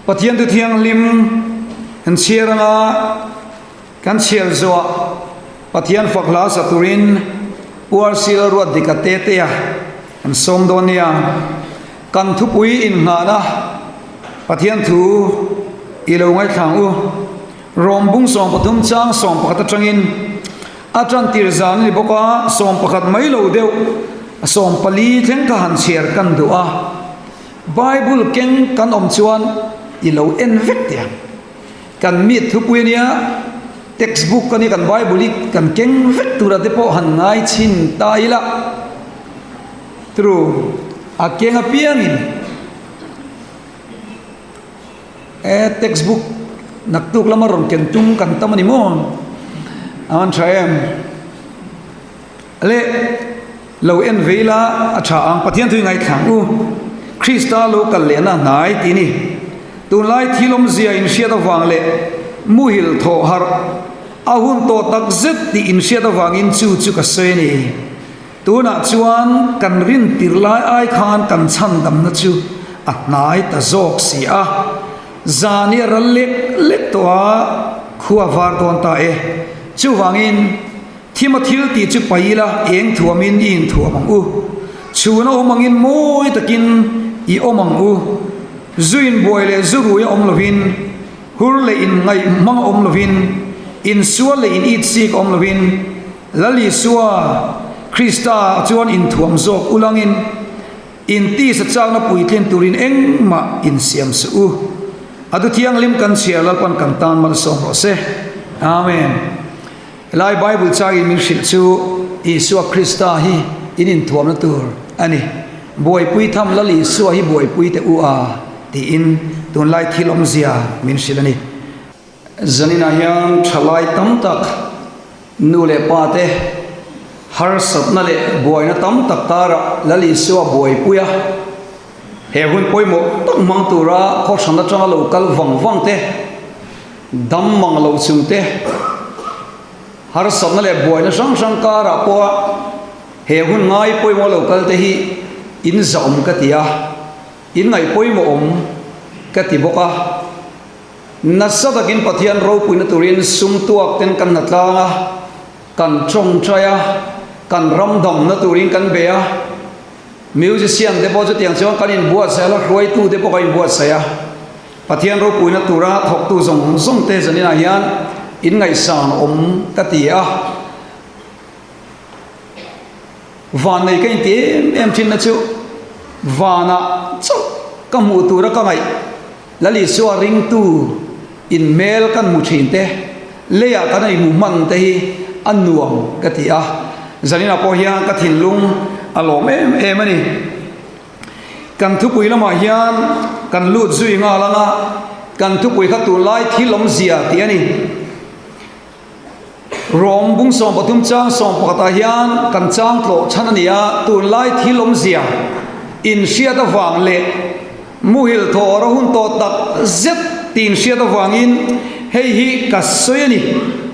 Pathian Thu Thianghlim kan chhiar anga kan chhiar zawhah Pathian fak hla sa turin URC Lalruatdika Tetea kan sawm dawn nia. Kan thupui inngahna Pathian Thu i lo ngaithlang u. Rawm bung 13 chang 11 atangin a tantir zan a ni bawk a, 11 mai lo deuh 14 thleng kha han chhiar kan duh a. Bible keng kan awm chuan i lo en vek teh ang. Kan mi thupui a nia, textbook a nia kan Bible hi kan keng vek tura te pawh han ngai chhin ta ila. True, a keng apiangin. E textbook naktuk lama rawn ken tum kan tam a ni maw? A han tha em? Le lo en ve ila a tha ang Pathian thu i ngaithlang u Krista lo kal lehna hnai tih ni. Tunlai thil awmzia inhriat avang leh muhil thawh harh a hun tawh tak zet tih inhriat avangin chu chu ka sawi a ni. Tunah chuan kan rin tir lai ai khan kan chhandamna chu a hnai ta zawk si a, zan hi a ral lek lek tawh a, khua var dawn ta e. Chuvangin, thima thil tih chu paih ila eng thuamin i inthuam ang u. Chhuna awm angin mawi takin i awm ang u. Zu inbuai leh zu rui a awm lovin, hur leh inngaih hmang a awm lovin, insual leh in itsik a awm lovin, Lal Isua Krista chuan inthuam zawk ulangin in tisa chakna puitlin turin engmah insiam suh u. A du thianghlim kan chhiar Lalpan kan tan malsawm rawh se. Amen. Helai Bible changin min hrilh chu Isua Krista hi in inthuamna tur a ni. Buaipui tham Lal Isua hi buaipui teh u a tiin tunlai thil awmzia min hrilh a ni. Zaninah hian thalai tam tak nu leh pa te harsatna leh buaina tam tak karah Lal Isua buaipui a, he hun pawimawh tak hmang tura khawhran atanga lo kal vang vang te, dam mang lo chung te, harsatna leh buaina hrang hrang karah pawha he hun ngai pawimawh lo kal te hi in zahawm ka ti a, in ngaih pawimawh awm ka ti bawk a. Nasa takin Pathian ropuina turin sum tuak ten kan hnatlang a, kan tawngtai a, kan ram damna turin kan bei a. Musician te pawh chutiang chuan kan inbuatsaih a, la hruaitu te pawh kan inbuatsaih a. Pathian ropuina tura thawktu zawng zawng te zaninah hian inngaihsan awm ka ti a. Vannei ka inti em em thinna chu vanah chauh ka hmuh tura ka ngaih. Lal Isua ringtu in hmel kan hmu thin te, leiah kan ei hmu hman te hi a nuam ka ti a, zaninah pawh hian ka thinlung a lawm em em a ni. Kan thupui lamah hian kan lut zui nghal ang a, kan thupui kha tunlai thil awmzia tih a ni. Rawng bung 13 chang 11 ah hian kan chang tlawh chhan a ni a, tunlai thil awmzia inhriat avang leh muhil thawh a hun tawh tak zet tih inhriat avangin hei hi ka sawi a ni.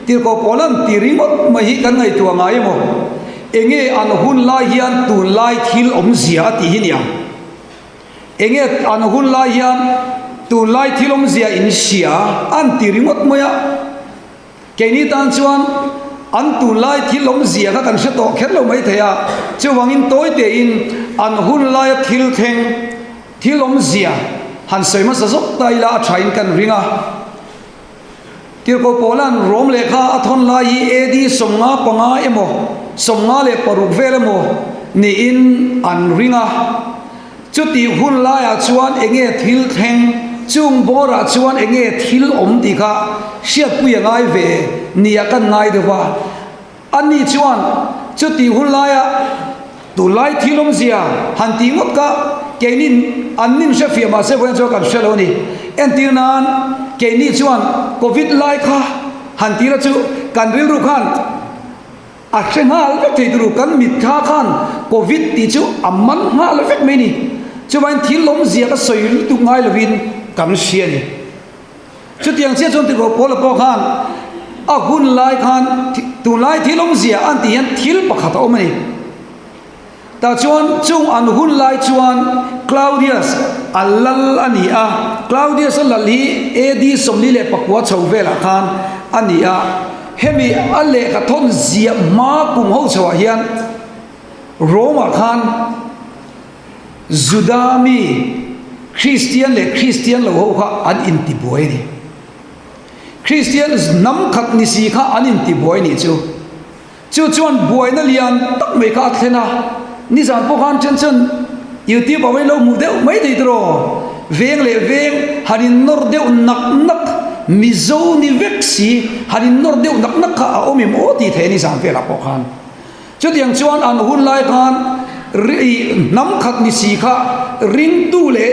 Tirhkoh pawl an ti ringawt mai hi kan ngaihtuah ngai emaw? Enge an hun lai hian tunlai thil awmzia a tih hi ni ang? Enge an hun lai hian tunlai thil awmzia inhria an ti ringawt mai a? Keini tan chuan an tunlai thil awmzia kha kan hre tawh kher lo mai thei a, chuvangin tawi tein an hun laia thil thleng, thil awmzia han sawi hmasa zawk ta ila a thain kan ring a. Tirhkoh Paula'n Rom lehkha a thawn lai hi AD 55 emaw, 56 vel emaw niin an ring a. Chutih hun laiah chuan enge thil thleng, chung bawrah chuan enge thil awm tih kha hriatpui a ngai ve nia kan ngai deuh va. Ani chuan chutih hun laia tunlai thil awmzia han tih ngawt kha keinin an nin hre fiah mahse vawiin chuan kan hre lo a ni. Entir nan keini chuan Covid lai kha han tih la chu kan rilru khan A hre nghal vek thei turu kan mitthla khan Covid tih chu a man nghal vek mai ni. Chuvangin thil lawmzia ka sawi lutuk ngai lovin kan hria ni. Chutiang chiah chuan Tirhkoh Paula pawh khan a hun lai khan tunlai thil awmzia an tih hian thil pakhat a awm a ni. Tah chuan chung an hun lai chuan Claudius a lal a ni a, Claudius a lal hi AD 49 chho velah khan a ni a, hemi a lehkha thawn ziah hma kum ho chhoah hian Rome ah khan Juda mi Kristian leh Kristian lo ho kha an intibuai a ni. Kristian hnam khat ni si kha an intibuai nih chu. Chu chuan buaina lian tak mai kha a thlen a, nizan pawh khan then chuan YouTube ah lo hmuh deuh mai thei tiraw, veng leh veng han in nawr deuh nak nak, Mizo ni vek si han in nawr deuh nak nak kha a awm em aw tih theih a nizan velah pawh khan. Chutiang chuan an hun lai khan hnam khat ni si kha ringtu leh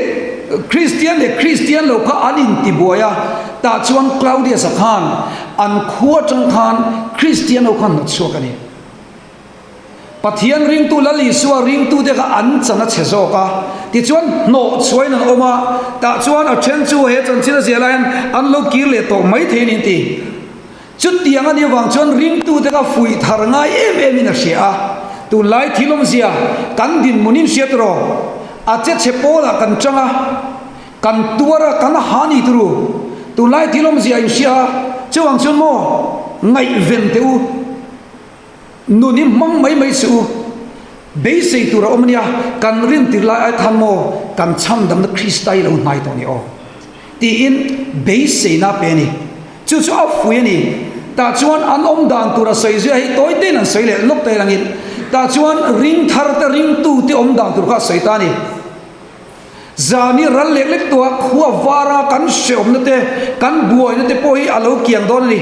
Kristian leh Kristian lo kha an intibuai a, tah chuan Claudius-a khan An khua atang khan Kristian ho khan hnawt chhuak a ni. Pathian ringtu Lal Isua ringtute kha an chan a che zawk a, tichuan hnawh chhuain an awm a, tah chuan a then chu he chanchin a ziah lai hian an lo kir leh tawh mai thei a ni an ti. Chutiang a nih avang chuan ringtute kha fuih thar ngai em em in a hria a, tunlai thil awmzia kan dinhmun in hriat rawh, a che chhe pawlah kan chang a, Kan tuar a, kan ha ni turu. Tunlai thil awmzia in hria a, chuvang chuan maw ngaihven teh u, nun hi hmang mai mai suh u, beisei tur a awm ania, kan rin tir lai ai khan maw kan chhandamna Krista hi lo hnai tawh ni aw tiin beiseina a pe a ni. Chu chu a fui a ni. Tah chuan an awm dan tur a sawi zui a, hei tawi tein an sawi leh lawk ta elangin tah chuan ring thar te ringtu te awm dan tur kha a sawi ta a ni. Zan hi ral lek lek tuah khua vara kan hrehawmna te, kan buaina te pawh hi a lo kiang dawn a ni.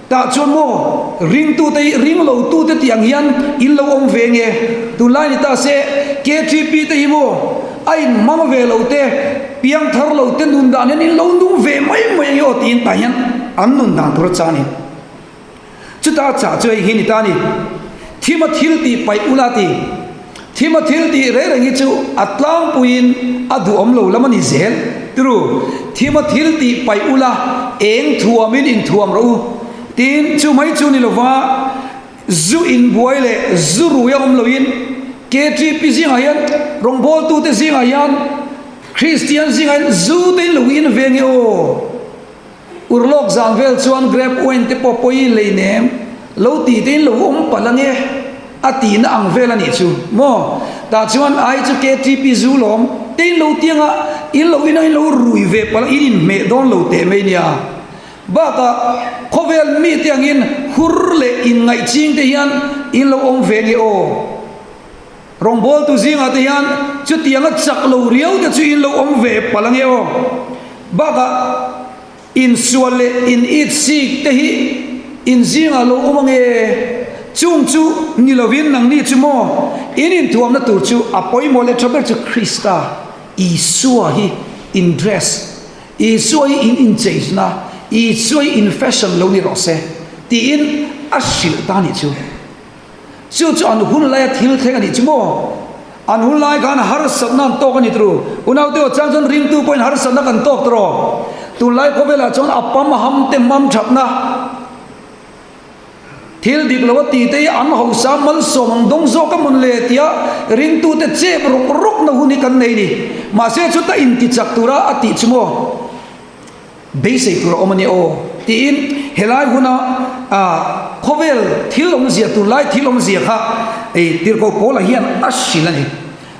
Tah chuan maw, ringtute hi ringlotute tih ang hian in lo awm ve nge? Tunlai ni ta se, KTP te hi maw, a inhmang ve lo te, piangthar lo te nun dan hian in lo nung ve mai mai ang i aw tiin tah hian an nun dan tur a chang a ni. Chuta chah chu hei hi ni ta a ni, Thima thil tih paih ula ti. Thima thil tih reng reng hi chu a tlangpuiin a duhawm lo lam a ni zel. Turu, Thima thil tih paih ula, eng thuamin inthuam rawh u. Tin, chu mai chu ni lova zu inbuai leh zu rui a awm loin KTP zingah hian, rawngbawltute zingah hian, Kristian zingah hian zu te in lo in ve nge aw? Urlawk zan vel chuan grape wine te pawh pawi lei nem lo tih te in lo awm palh ange a tihna ang vel a nih chu maw? Tah chuan ai chu KTP zu lawm te in lo tiang a, in lo in a in lo rui ve palh a, in inhmeh dawn lo teh mai nia. Bakah khawvel mite angin hur leh inngaih ching te hian in lo awm ve nge aw? Rawngbawltu zingah te hian chutianga chak lo riau te chu in lo awm ve palh ange aw. Bakah insual leh in it sik te hi in zingah lo awm ange. Chung chu ni lovin nangni chu maw in inthuamna tur chu a pawimawh leh tha ber chu Krista Isua hi in dress, Isua hi in incheizna, Isua hi in fashion lo ni rawh se tiin a hrilh ta nih chu. Chu chu an hun laia thil thleng a nih chu maw? An hun lai khan harsatna an tawk a ni turu. Unaute aw chang chuan ringtu pawhin harsatna kan tawk tawh. Tunlai khawvelah chuan a pam ham te hmam thatna thil dik lo a tih te hi an hausa malsawm ang dawng zawk a mawn le tia ringtute chep rawk rawkna hun hi kan nei ni. Mahse chuta intichak tura a tih chu maw? Beisei tur a awm a ni aw tiin helai huna khawvel thil awmzia tunlai thil awmzia kha Tirhkoh Paula hian a hrilh a ni.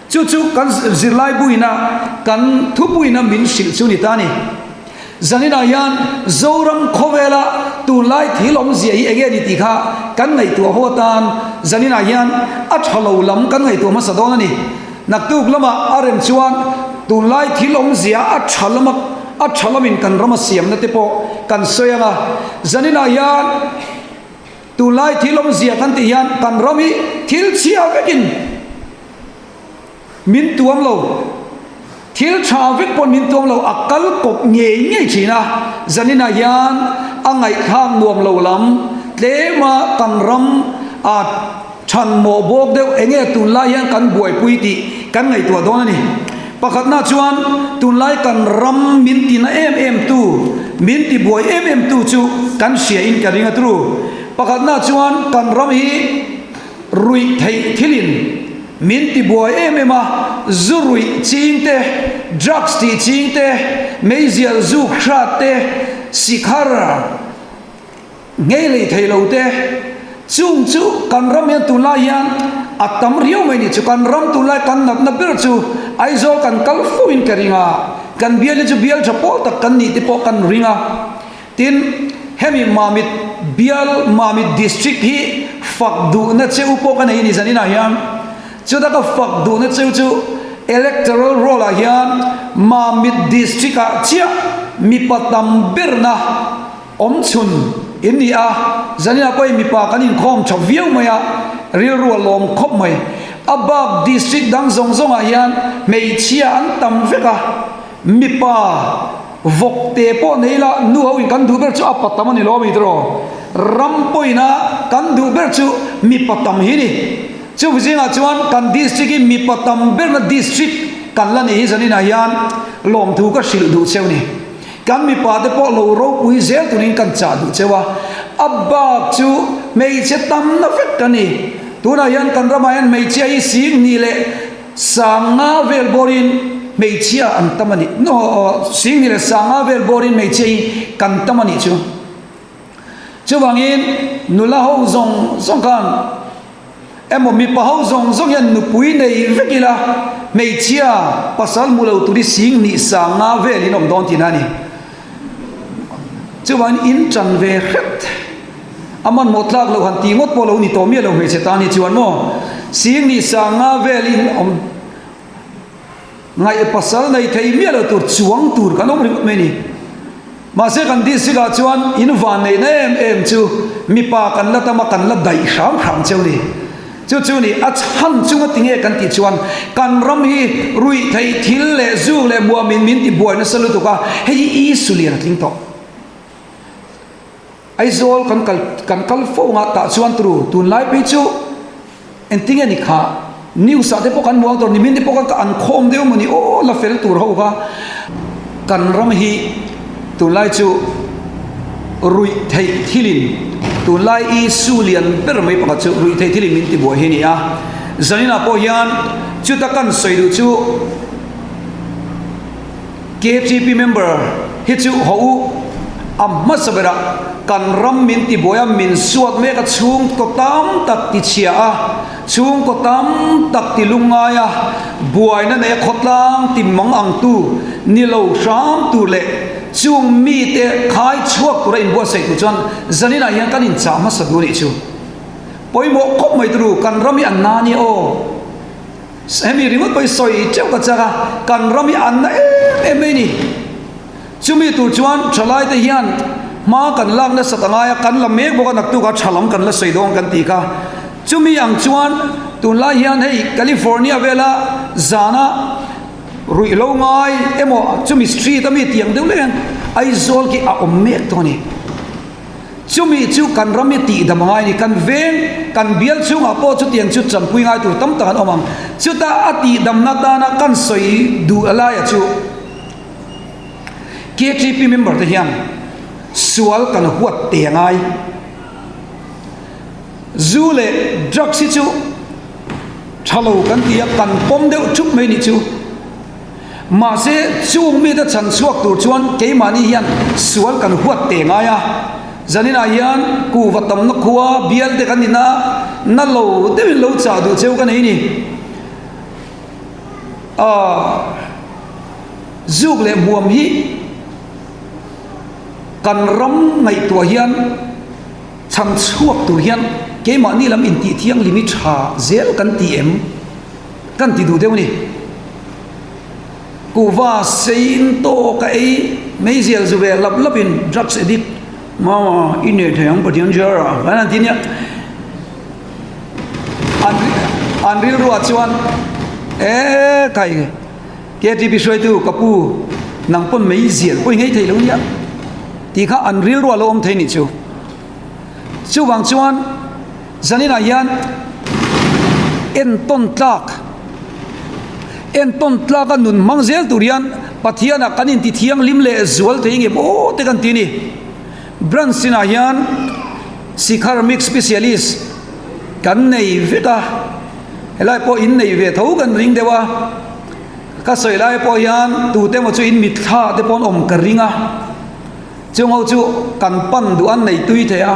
Chu chu kan zirlai buina kan thupuina min hrilh chu ni ta a ni. Zaninah hian Zoram khawvela tunlai thil awmzia hi enge ni tih kha kan ngaihtuah haw atan zaninah hian a tha lo lam kan ngaihtuah hmasa dawn a ni. Naktuk lamah a rem chuan tunlai thil awmzia a tha lama a tha lamin kan rama siamna te pawh kan sawi ang a, zaninah hian tunlai thil awmzia kan tih hian kan ram hi thil chhia vekin min tuam lo, thil tha vek pawhin min tuam lo, a kal kawp ngei ngei thin a, zaninah hian a ngaihthlak nuam lo lam tlema kan ram a Chhan mawh bawk deuh enge tunlai hian kan buaipui tih kan ngaihtuah dawn a ni. Pakhatna chuan tunlai kan ram min tina em em tu, min ti buai em em tu chu kan hria in ka ring a tru. Pakhatna chuan kan ram hi ruih theih thilin. Min tibuai em em a, zu ruih ching te, drugs tih ching te, meizial zuk hrat te, sikhar nghei lei thei lo te, chung chu kan ram hian tunlai hian a tam riau mai ni chu. Kan ram tunlai kan natna ber chu Aizawl kan kal fo in ka ring a, kan bial hi chu bial tha pawl tak kan nih te pawh kan ring a. Tin, hemi Mamit bial, Mamit District hi fak duhna che u pawh ka nei a ni zaninah hian. Chuta ka fak duhna che u chu Electoral Roll ah hian Mamit District ah chiah mipa tam berna awm chhun in ni a, zaninah pawhin mipa kan inkhawm tha viau mai a, rilru a lawm khawp mai. A bak District dang zawng zawngah hian hmeichhia an tam vek a, mipa Vawk te pawh nei la, nu ho in kan duh ber chu a pa tam a ni lo ami tiraw? Ram pawhin-a kan duh ber chu mipa tam hi ni. Chu zingah chuan kan district hi mipa tam berna district kan la nih hi zaninah hian lawmthu ka hrilh duh cheu ni. Kan mipa te pawh lo ropui zel turin kan chah duh cheu a, a bak chu hmeichhe tamna vek ka ni. Tunah hian kan ramah hian hmeichhia hi sing hnih leh Sanga vel bawrin hmeichhia an tam a nih no Singni leh Sanga vel bawrin hmeichhia hi kan tam a nih chu. Chuvangin nula ho zawng zawng khan emaw mipa ho zawng zawng hian nupui nei vek ila hmeichhia pasal hmu lo tur hi Singni Sanga vel in awm dawn tihna a ni. Chuvangin in tan ve hret. A hmanhmawh tlak loh han tih ngawt pawh lo ni tawh miah lo hmeichhe tan hi chuan maw Singni Sanga velin awm ngaih pasal nei thei miah lo tur chuang tur kan awm ringawt mai a ni. Mahse kan district ah chuan in van neihna em em chu mipa kan la tam a kan la daih hram hram cheu ni. Chu chu ni a chhan chunga tinge kan tih chuan kan ram hi ruih theih thil leh zuk leh muamin min ti buai nasa lutuk a, hei hi Isu lian a tling tawh. Aizawl kan kal kan kal fo anga tah chuan turu tunlai phei chu engtinge ni kha news ah te pawh kan hmu ang tur nimin te pawh khan ka an khawm deuh maw ni aw la fel tur ho kha kan ram hi tunlai chu ruih theih thilin tunlai issue lian ber mai pakhat chu ruih theih thilin min ti buai hi a ni a zaninah pawh hian chuta kan sawi duh chu. KTP member hi chu haw u, a hmasa berah kan ram min tibuai a, min suat mek a, chhungkaw tam tak tichhia a, chhungkaw tam tak ti lungngai a, buaina nei a khawtlang ti mang ang tu ni lo hram tur leh chung mite khai chhuak tura inbuatsaih tur chuan zaninah hian kan inchah hmasa duh a nih chu. Pawimawh khawp mai turu, kan ram hi a na nia aw. Hemi ringawt pawh hi sawi teuh ka chak a, kan ram hi an na em em mai a ni. Chumi tur chuan thalaite hian hma kan lak nasat a ngai a, kan la mek bawk a, naktukah tha lam kan la sawi dawn kan tih kha. Chumi ang chuan tunlai hian hei California vela zana ruihhlo ngai emaw chumi street a mi tiang deuh leh hian Aizawl khi a awm mek tawh a ni. Chumi chu kan ram hi tihdam a ngai a ni. Kan veng, kan bial chhungah pawh chutiang chu chanpui ngai tur tam tak an awm ang. Chuta a tihdamna tana kan sawi duh laia chu KTP member te hian sual kan huat te a ngai. Zu leh drugs hi chu tha lo kan ti a, kan pawm deuh thup mai nih chu. Mahse, chung mite chhan chhuak tur chuan keimahni hian sual kan huat teh ngai a. Zaninah hian kuhva tamna khua bial te kan ina na lo deuhin lo chah duh cheu ka nei ni. Aaa zuk leh hmuam hi kan ram ngaihtuah hian chhan chhuak tur hian keimahni lam intih thianghlim hi tha zel kan ti em? Kan ti duh deuh a ni. Kuhva sein tawk a ei meizial zu ve lap lap in drugs addict mama i nei thei ang Pathian zar a kan han ti nia. An an rilru ah chuan e kai KTP hruaitu ka pu nang pawn meizial pawh i ngei thei lo nia tih kha an rilru ah lo awm thei nih chu. Chuvang chuan Zaninah hian entawn tlak, entawn tlaka nun hmang zel tur hian Pathianah kan inti thianghlim leh zual thei ngem aw te kan ti a ni. Branch sinah hian Sikhar Mix Specialist kan nei vek a. Helai pawh in nei ve tho kan ring deuh a, ka sawi lai pawh hian tute emaw chu in mitthla te pawh an awm ka ring a, chung ho chu kan pan duh an nei tui thei a.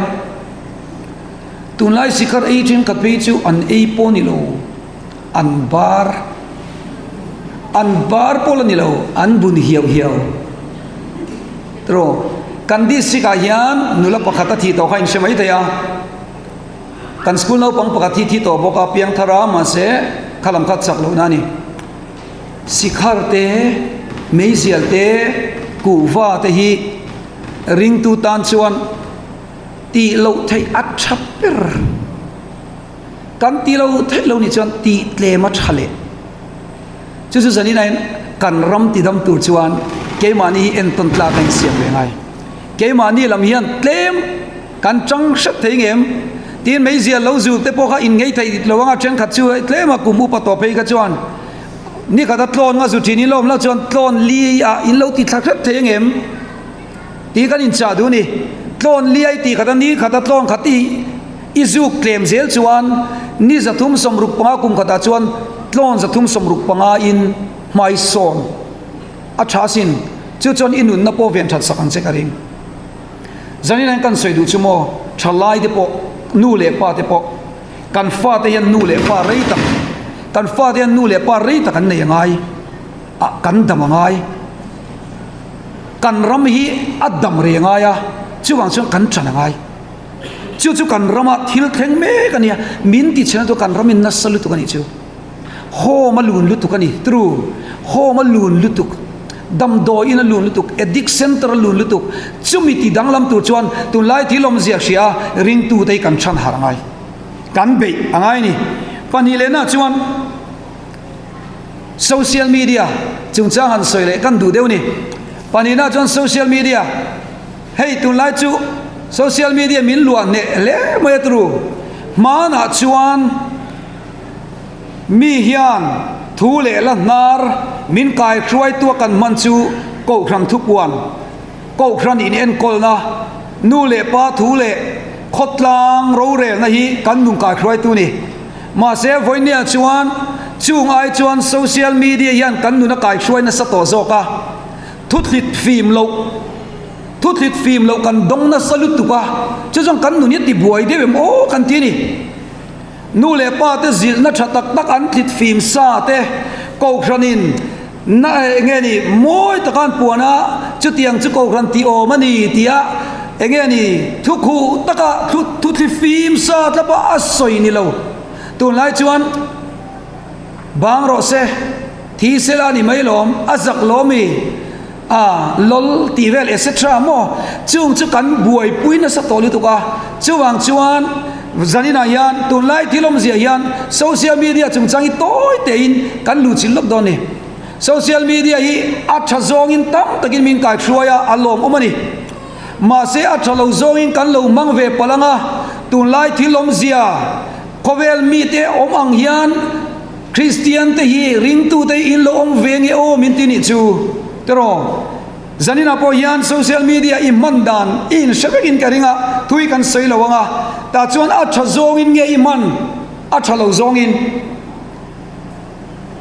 Tunlai sikhar ei thenkhat phei chu an ei pawh ni lo, an bar an bar pawh la ni lo, an bun hiau hiau. Tiraw, kan district ah hian nula pakhat a thih tawh kha in hre mai thei a. Kan school naupang pakhat hi thi tawh bawk a, piangthar a, mahse kha lam kha chak lohna a ni. Sikhar te, meizial te, kuhva te hi ringtu tan chuan tih loh theih a tha ber. Kan ti lo theih lo nih chuan tih tlem a tha leh. Chu chu zanin aiin kan ram ti dam tur chuan keimahni hi entawn tlak a insiam ve ngai. Keimahni lam hian tlem kan chang hret thei ngem? Tin meizia lo zul te pawh kha in ngei theih lo anga thenkhat chu tlem a kum upa tawh phei kha chuan nikhat a tlawn nga zu thin in lo awm lo chuan tlawn li ah in lo ti thla hret thei ngem? Tih kan inchah duh a ni. Tlawn liai tih khat a ni khat a tlawn khat i i zuk tlem zel chuan ni 365 kum khatah chuan tlawn 365 in hmai sawn a tha asin. Chu chuan i nunna pawh ven that sak ang che ka ring. Zanin hian kan sawi duh chu maw thalai te pawh nu leh pa te pawh kan fate hian nu leh pa rei tak kan fate hian nu leh pa rei tak an nei a ngai a kan dam a ngai. Kan ram hi a dam rei a ngai a, chuvang chuan kan ṭan a ngai. Chu chu kan rama thil thleng mek a nia, min ti chhena chu kan ramin nasa lutuk a nih chu. Home a lun lutuk a ni, true, home a lun lutuk, damdawiin a lun lutuk, addict center a lun lutuk, chumi ti danglam tur chuan tunlai thil awmzia hria ringtute hi kan ṭhan harh a ngai, kan beih a ngai a ni. Pahnih lehna chuan. Social media chungchang han sawi leh kan duh deuh ni. Pahnihna chuan social media, hei tunlai chu social media min luah hneh hle mai a turu. Hmanah chuan mi hian thu leh la hnar min kai hruaitu a kan hman chu Kohhran thupuan, Kohhran inenkawlna, nu leh pa thu leh khawtlang rorelna hi kan nun kai hruaitu ni. Mahse, vawinia chuan chung ai chuan social media hian kan nun a kaihruai nasa tawh zawk a, thuthlit fim loh thuthlit fim loh kan dawng nasa lutuk a, chu chuan kan nun hi a tibuai deuh em aw kan ti a ni. Nu leh pa te zilhna tha tak tak an thlit fim sa te Kohhranin na eng nge ni mawi taka an puan a, chutiang chu Kohhran tih awm a ni tia eng nge ni thukhuh taka thuthli fim sa tlapa a sawi ni lo. Tunlai chuan bang rawh se, thi sela a ni mai lawm, a zak lawm i. A, lol tih vel etc maw? Chung chu kan buaipui nasa tawh lutuk a, chuvang chuan zaninah hian tunlai thil awmzia hian social media chungchang hi tawi tein kan luhchilh lawk dawn a ni. Social media hi a tha zawngin tam takin min kaihruai a, a lawmawm a ni. Mahse a tha lo zawngin kan lo hmang ve palh ang a, tunlai thil awmzia khawvel mite awm ang hian, Kristian te hi ringtu te hi in lo awm ve nge aw min ti nih chu tiraw? Zaninah pawh hian social media i hman dan i inhre vekin ka ring a, thui kan sawi lo ang a, tah chuan a tha zawngin nge i hman, a tha lo zawngin?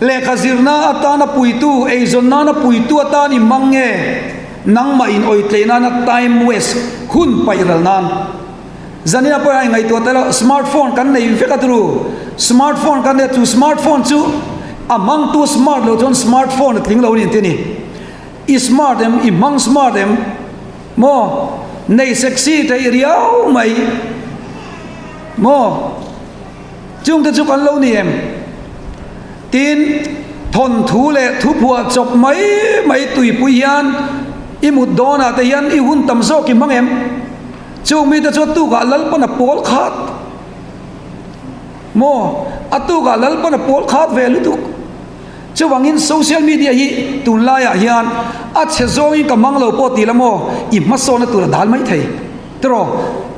Lehkha zirna atana puitu, eizawn nana puitu atan i hmang nge nangmah in awitleih nana time waste, hun paih ral nan? Zanin a pawh hian ngaihtuah tel a, smart phone kan nei vek a turu. Smart phone kan nei a, chu smart phone chu a hmangtu smart loh chuan smart phone a tling lo a ni an ti a ni. I smart em? I hmang smart em? Maw? Nei sexy theih riau mai. Maw? Chungte chu kan lo ni em? Tin, thawnthu leh thuphuah chawp mai mai tuipui hian i mut dawnah te hian i hun tam zawk i hmang em? Chung mite chu a tukah Lalpan a pawl khat maw? A tukah Lalpan a pawl khat ve lutuk. Chuvangin social media hi tunlaiah hian a chhe zawngin ka hmang lo pawh ti la maw? I hmasawnna tur a dal mai thei. Tiraw?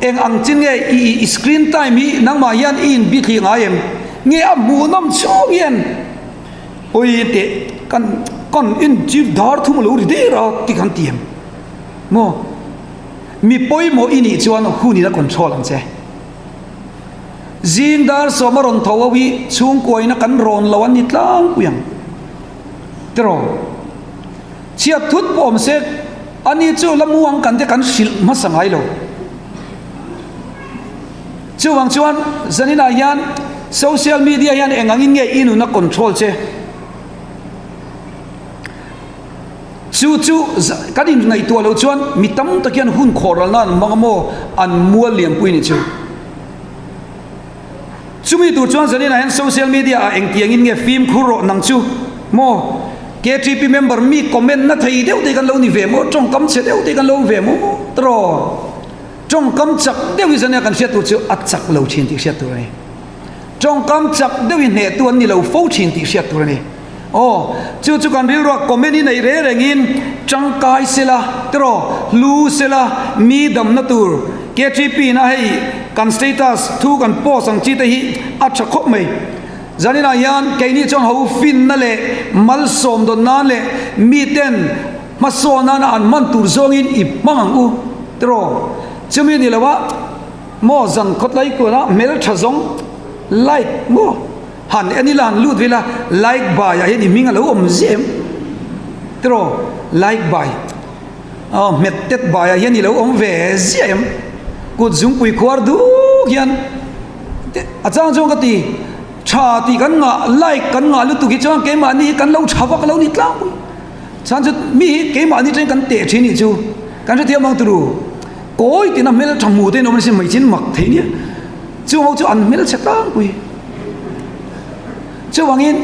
Eng ang chin nge i i screen time hi nangmah hian i inbithli ngai em? Nge a hmuhnawm chhung hian ui teh kan kan inchir dar thum a lo ri der a ti khan ti em? Maw? Mi pawimawh i nih chuan hun in a control ang che. Zing dar sawma rawn tho ho hi chhungkuaina kan rawn lo an ni tlangpui ang. Tiraw? Chhiat thut pawh awm se, ani chu la mu ang kan te kan hrilh hmasa ngai lo. Chuvang chuan zaninah hian social media hian eng angin nge i nun a control che? Chu chu kan inngaihtuah loh chuan mi tam tak hian hun khawhralna an hmang a maw? An mual lianpui ni chu. Chumi tur chuan zaninah hian social media ah engtiangin nge fimkhur rawh nang chu maw? KTP member mi comment na thei deuh te kan lo ni ve maw? Tawngkam chhe deuh te kan lo awm ve maw? Tiraw? Tawngkam chak deuh hi zaninah kan hriat tur chu a chak lo thin tih hriat tur a ni. Tawngkam chak deuh hi hnehtu an ni lo fo thin tih hriat tur a ni. Aw, chu chu kan rilruah comment hi neih reng rengin tangkai sela, tiraw, hlu sela, mi damna tur KTP na hei kan status thu kan post ang chi te hi a tha khawp mai. Zaninah hian keini chuan ho finna leh malsawm dawn nan leh miten hmasawn nana an hman tur zawngin i hmang ang u, tiraw. Chumi ni loa maw zan khawtlai kuala hmeltha zawng like maw. Han en ila han lut vel a, like by ah hian i hming a lo awm ziah em? Tiraw like by aw hmet tet by ah hian i lo awm ve ziah em? Kut zungpui khuar duk hian a chang chuan ka ti tha tih kan ngah like kan ngah lutuk hi chuan keimahni hi kan lo tha vak lo ni tlangpui. Chhan chu mi hi keimahni atangin kan teh thin nih chu kan hrethiam ang turu kawi tina hmeltha hmu te in awm nise hmeichhe in mak thei nia chung ho chu an hmelchhe tlangpui. Chuvangin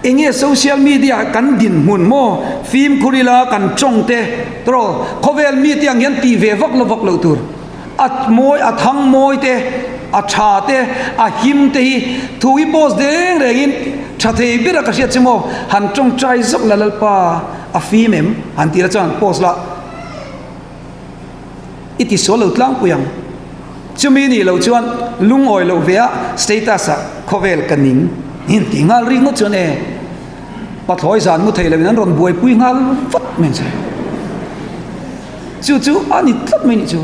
enge social media kan dinhmun maw fimkhur ila kan tawng te tawh khawvel mite ang hian tih ve vak lo vak loh tur a mawi a thang mawi te a tha te a him te hi thu hi post deng rengin tha thei ber a ka hriat chu maw han tawngtai zawk la Lalpa a fim em han tih la chuan post la. I ti sual lo tlangpui ang. Chumi nih loh chuan lungawi loh ve a status ah khawvel ka ning in ti nghal ri ngawt chuan e pathlawi zan mu thei loin an rawn buaipui nghal vat mai ang che. Chu chu a ni tlat mai nih chu.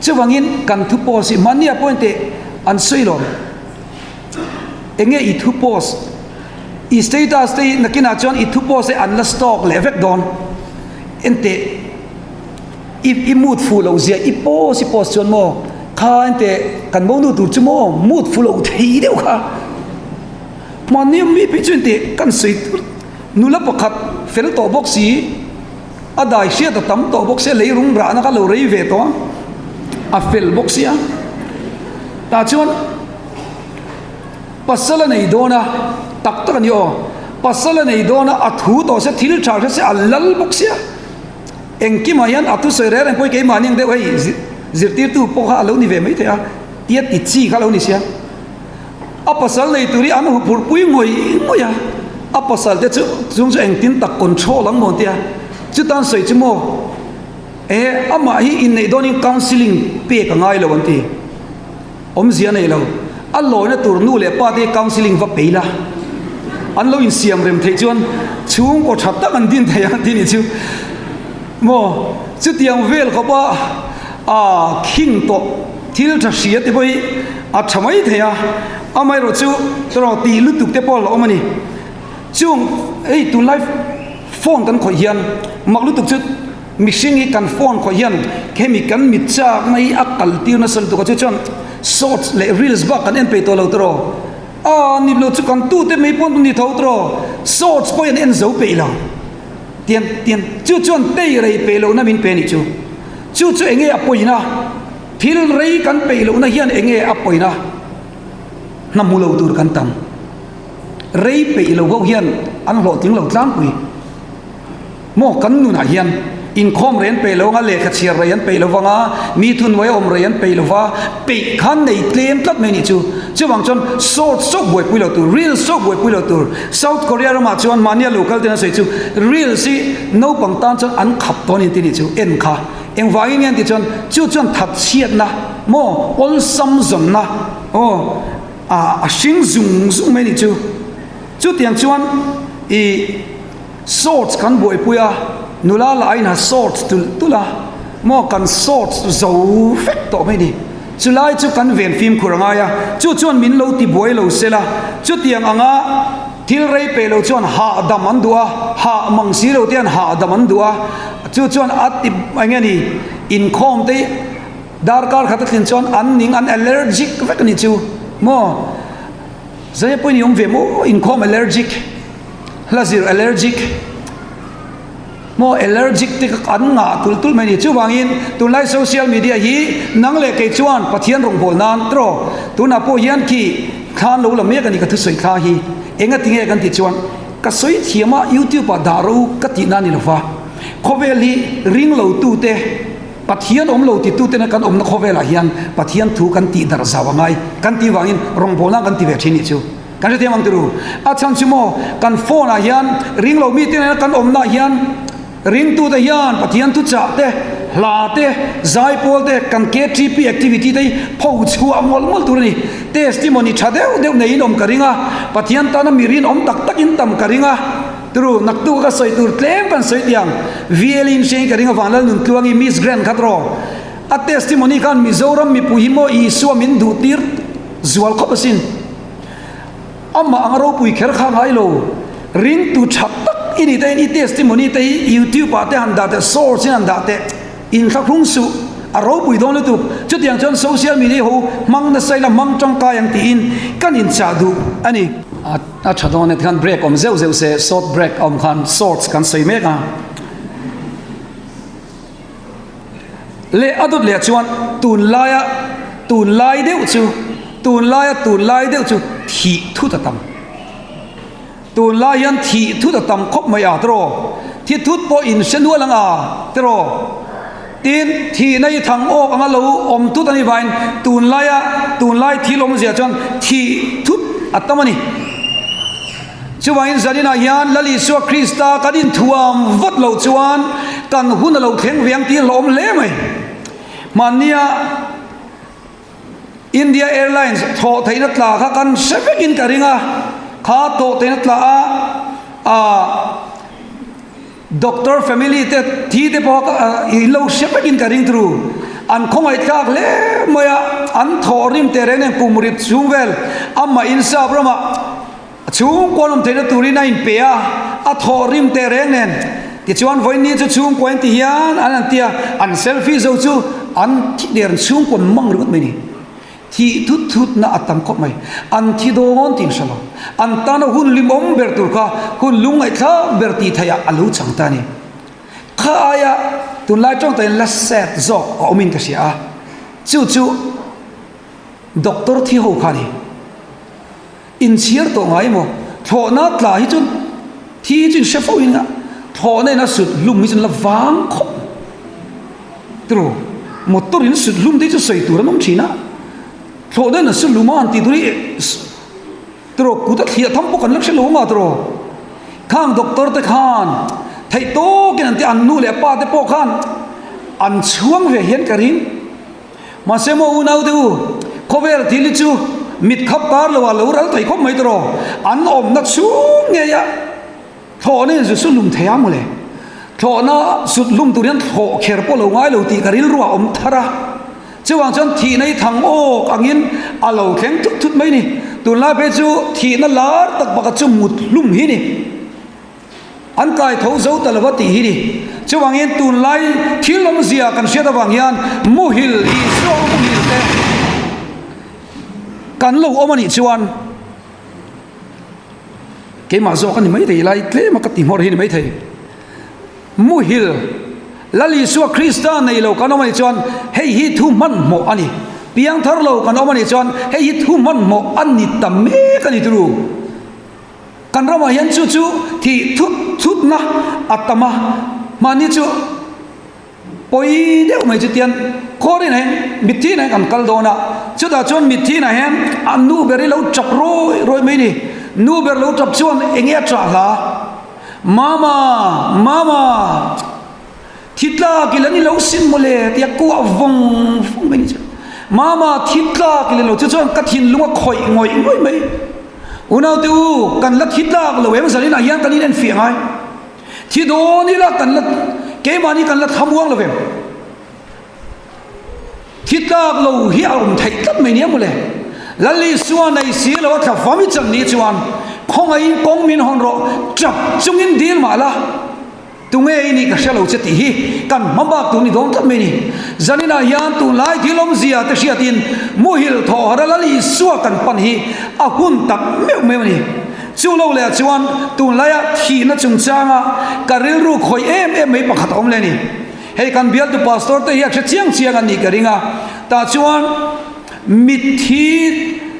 Chuvangin kan thu post hi mahni ah pawh engteh an sawi lo. Enge i thu post i status te hi nakinah chuan i thu post hi an la stock leh vek dawn. Enteh i i mood fuh loh zia i post i post chuan maw kha enteh kan monu tur chu maw mood fuh loh thei deuh kha mahni mi phei chu enteh kan sawi tur nula pakhat fel tawh bawk si a dai hriat a tam tawh bawk sia lei rung rahna kha lo rei ve tawh a a fel bawk sia tah chuan. Pasal a nei dawn a, tak tak a ni aw. Pasal a nei dawn a, a thu tawh sia, thil tha hre sia, a lal bawk sia. Engkimah hian a thusawi reng reng pawh hi keimahni ang deuh hei zirtirtu pawh kha a lo ni ve maithei a, tia ti chi kha a lo ni sia. A pasal nei tur hi an huphurhpui ngawih ngawih a, a pasal te chu chung chu engtin tak control ang maw an ti a, chutan sawi chu maw e amah hi inneih dawnin counselling pek a ngai lo an ti. Awmzia nei lo. A lawina tur nu leh pa te counselling va pei la. An lo insiam rem theih chuan chhungkaw tha tak an din thei ang tih nih chu. Maw chutiang vel khawp a aa khing tawh thil tha hria te pawh hi a tha mai thei a. Amaherawh chu tawrh tih lutuk te pawh a la awm a ni. Chung hei tunlai phone kan khawih hian mak lutuk chu. Mihring hi kan phone khawih hian hemi kan mit chak na hi a kal tir nasa lutuk a chu chuan shorts leh reels bak kan en peih tawh lo tawh a ni lo chu kan tute mai pawn ni tho tawh shorts pawh hi an en zo peih lo tian tian chu chuan tei rei peih lohna min pe nih chu chu chu enge a pawina thil rei kan peih lohna hian enge a pawina hna hmu lo tur kan tam rei peih lo ho hian an hlawhtling lo tlangpui. Maw kan nunah hian inkhawm rei an peih lo anga, lehkha chhiar rei an peih lo vanga, mi thuhnuai awm rei an peih lo va, peih khan nei tlem tlat mai a nih chu. Chuvang chuan shorts chauh buaipui lo tur, reels chauh buaipui lo tur. South Korea ramah chuan mahnia lo kal ten an sawi chu reels hi naupang tan chuan an khap tawh a ni tih nih chu en kha. Engvangin nge an tih chuan chu chuan thatchhiatna maw awlsam zawnna aw a hring zung zung mai a nih chu. Chutiang chuan ih. Shorts kan buaipui a, nula lah a inha shorts tulh tulh a, maw kan shorts zo vek tawh mai ni. Chulai chu kan ven fimkhur a ngai a, chu chuan min lo ti buai lo se la, chutiang anga thil rei peh lo chuan hahdam an duh a, hah mang si lo te hian hahdam an duh a, chu chuan a ti eng nge ni inkhawm te hi darkar khat a tlin chuan an ning an allergic vek a ni chu maw? Zaia pawhin i awm ve maw inkhawm allergic, hla zir allergic. Maw allergic te kha an ngah tulh tulh mai a ni. Chuvangin tunlai social media hi nang leh kei chuan Pathian rawngbâwl nan tawh tunah pawh hian khi thla an lo la mek a ni ka thusawi thla hi. Enga tinge kan tih chuan ka sawi thiam a YouTube ah dah ro ka tihna a ni lova. Khawvel hi ring lo tute Pathian awm lo titute na kan awmna khawvelah hian Pathian thu kan tih darh zau a ngai kan tih vangin rawngbâwl nan kan ti ve thin nih chu. Kan hrethiam ang turu. A chhan chu maw, kan phone ah hian ring lo mite nena kan awmna ah hian ringtute hian Pathian thuchah te, hla te, zaipawl te, kan KTP activity te hi pho chhuah mawlh mawlh tur a ni. Testimony tha deuh deuh neiin awm ka ring a, Pathian tana mi rinawm tak takin tam ka ring a. Turu, naktuk a ka sawi tur tlem kan sawi tiang. VL in hriain ka ring avang Lalnuntluangi Miss Grand kha tawh. A testimony khan Mizoram mipui hi maw Isua min duhtir zual khawp asin. Amah anga ropui kher kha ngai lo. Ringtu tha tak i nih te hian i testimony te hi youtube ah te han dah teh, source in han dah teh, inthlahrung suh, a ropui dawn lutuk. Chutiang chuan social media ho hmang nasa ila hmang tangkai ang tiin kan inchah duh a ni. A tha dawn e tikhan break awm zeuh zeuh se, short break a awm khan shorts kan sawi mek a. Leh a dawt leh chuan tunlaia tunlai deuh chu tunlaia tunlai deuh chu thih thut a tam. Tunlai hian thih thut a tam khawp mai a tiraw? Thi thut pawh in hre nual ang a tiraw? Tin, thihna hi thang awk anga lo awm thut a nih vangin tunlaia tunlai thil awmzia chuan thih thut a tam a ni. Chuvangin zaninah hian Lal Isua Krista kan inthuam vat loh chuan kan hun a lo thleng ve ang tih a hlawm hle mai. Hmannia India Airlines thawh theihna tla kha kan hre vekin ka ring a, kha thawh theihna tla a ah Doctor family te thi te pawh kha in lo hre vekin ka ring turu. An khawngaihthlak hle mai a, an thawh rim teh reng nen kum rip chhung vel amah insap ramah A chhungkuan awm theihna turin a inpe a, a thawh rim teh reng nen. Tichuan vawiin chu chhungkua in ti hian an han ti a, an selfie zo chu an thi der an chhungkuan mang ringawt mai ni. Thih thut thutna a tam khawp mai. An thi dawn tih an hre lo. An tana hun limawm ber tur kha hun lungngaihthlak ber tih theihah a lo chang ta a ni. Kha aia tunlai tawngtain la sad zawk a awmin ka hria a, chu chu Doctor thi ho kha a ni. Inchhiar tawh ngai maw? Thlawhna tla hi chu thi hi chu in hre fo in a, thlawhna in a sut hlum hi chu la vang khawp tiraw? Motor in sut hlum te hi chu sawi tur an awm thin a, thlawhna in a sut hlum a han tih tur hi tiraw kut a thliah tham pawh kan la hre lo anga tiraw? Khang doctor te khan theih tawkin an ti an nu leh pa te pawh khan an chhuang ve hian ka ring. Mahse maw unaute u, khawvel thil hi chu mit khap kar lo ah lo ral thei khawp mai tawh an awmna chhung ngei a thlawhna in zu su hlum thei a mawle. Thlawhna sut hlum tur hian thlawh kher pawh lo ngai lo tih ka rilru ah awm thar a. Chuvang chuan thihna hi thang awk angin a lo thleng thut thut mai ni. Tunlai phei chu thihna lar tak pakhat chu mut hlum hi ni. An kai tho zo ta lova tih hi ni. Chuvangin tunlai thil awmzia kan hriat avang hian muhil Isua muhil te kan lo awm a nih chuan keimah zawk a ni maithei lai tlem a ka ti hmawr hi ni maithei. Muhil Lal Isua Krista nei lo kan awm a nih chuan hei hi thu hmanhmawh a ni. Piangthar lo kan awm a nih chuan hei hi thu hmanhmawh a ni ta mek a ni turu. Kan ramah hian chu chu thih thut thutna a tam a, mahni chu pawi deuh mai chu tian khawrinah hian mitthi inah hian kan kal dawn a, chutah chuan mitthi inah hian a nu ber hi lo tap rawi rawi mai a ni. Nu ber lo tap chuan eng nge a tah hla? Mama! Mama! Thi tlak i la ni lo sin mawle tia kuah vawng vawng mai ni chu. Mama thi tlak i la lo chu chuan ka thinlung a khawih ngawih ngawih mai. Unaute u, kan la thi tlak lo em zanin ah hian kan in enfiah ngai. Thi dawn ila kan la keimahni kan la thlamuang lo vem. Thi tlak lo hi a awm theih tlat mai nia mawle. Lal Isua nei si lo a thla fam i chan ni chuan khawngaihin kawng min hawn rawh, tap chungin dil mah la. Tunge i nih ka hre lo che tih hi kan hma bak tur ni dawn tlat mai ni. Zaninah hian tunlai thil awmzia te hriatin muhil thawh harh a Lal Isua kan pan hi a hun tak meuh meuh a ni. Chu lo leh ah chuan tunlaia thihna chungchanga ka rilru khawih em em mai pakhat a awm leh a ni. Hei kan bialtu pastor te hi a hre chiang chiang an nih ka ring a, tah chuan mitthi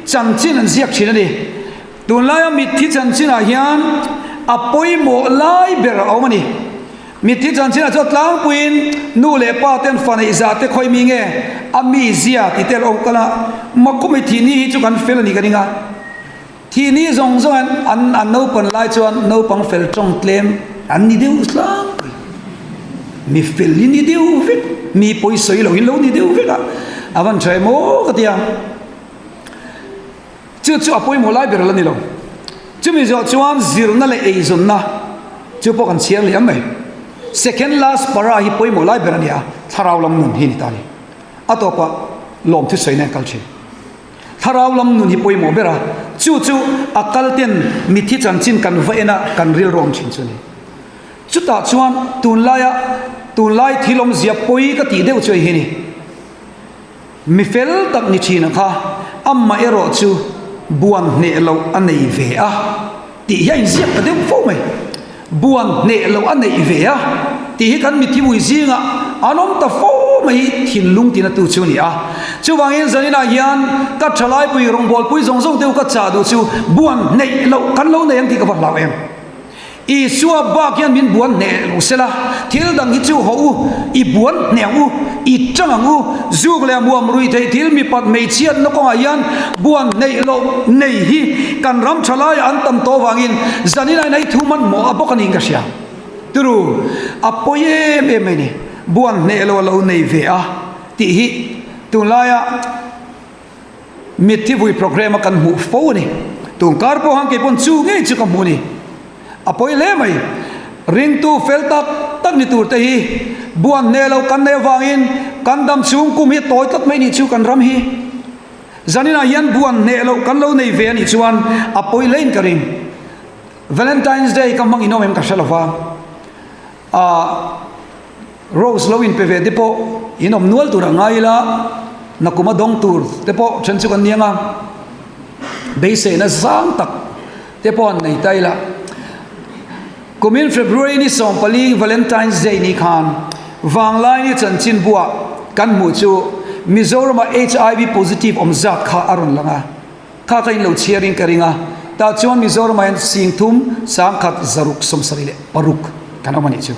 chanchin an ziak thin a ni. Tunlaia mitthi chanchinah hian a pawimawh lai ber a awm a ni. Mitthi chanchinah chuan tlangpuiin nu leh pa ten fa neih zah te khawi mi nge a mi zia ti tel awm kal a, Makhumi thihni hi chu kan fel a nih ka ring a. Thihni zawng zawng an an naupan lai chuan naupang fel tawng tlem an ni deuh tlangpui. Mi fel hi ni deuh vek, mi pawisawi lo hi lo ni deuh vek a, a van tha em aw ka ti a. Chu chu a pawimawh lai ber la ni lo. Chumi zawh chuan zirna leh eizawnna chu pawh kan chhiar liam mai. Second last para hi pawimawh lai ber a ni a, thlarau lam nun hi ni ta a ni. A tawpah lawmthu sawi nen kal thin. Thlarau lam nun hi pawimawh ber a, chu chu a kal ten mithi chanchin kan va en a, kan rilru awm thin chu a ni. Chutah chuan tunlaia tunlai thil awmzia pawi ka tih deuh chu hei hi a ni. Mi fel tak ni thin a kha, amah erawh chu buan hneh loh a nei ve a tih hi a inziak ta deuh fo mai. Buan hneh loh a neih ve a tih hi kan mithimui zingah an awm ta fo mai hi thinlung tina tu chu a ni a. Chuvangin zaninah hian ka thalaipui rawngbawlpui zawng zawng te u ka chah duh chu buan hneih loh kan lo nei ang tih ka va hlau em. Isua bak hian min buan hneh lo sela, thil dang hi chu haw u, i buan hneh ang u, i tang ang u, zuk leh muam rui theih thil mipat hmeichhiatna kawngah hian buan hneih loh nei hi kan ram tha laiah an tam tawh avangin zanin ain ei thu hmanhmawh a bawk a niin ka hria. Turu, a pawi em em mai ni, buan hneh lo a lo nei ve a tih hi tunlaia Mitthi vui programme a kan hmuh fo a ni. Tun kar pawh han kei pawn chu ngei chu ka hmuh a ni. A pawi hle mai. Ringtu fel tak tak ni tur te hi buan hneh lo kan neih avangin kan dam chhung kum hi a tawi tlat mai nih chu kan ram hi. Zaninah hian buan hneh loh kan lo nei ve a nih chuan a pawi hlein ka ring. Valentine's Day ka hmang inawm em ka hre lova. Ahh. Rose lo inpe ve te pawh in awm nual tur a ngai ila, nakuma dawng tur te pawh then chu kan niang a, beiseina zang tak te pawh an nei ta ila. Kumin February ni 14 Valentine's Day ni khan Vanglaini chanchinbuah kan hmuh chu Mizorama HIV positive awm zat kha a rawn lang a, kha kha in lo chhiarin ka ring a, tah chuan Mizoramah hian 30 176 kan awm a nih chu.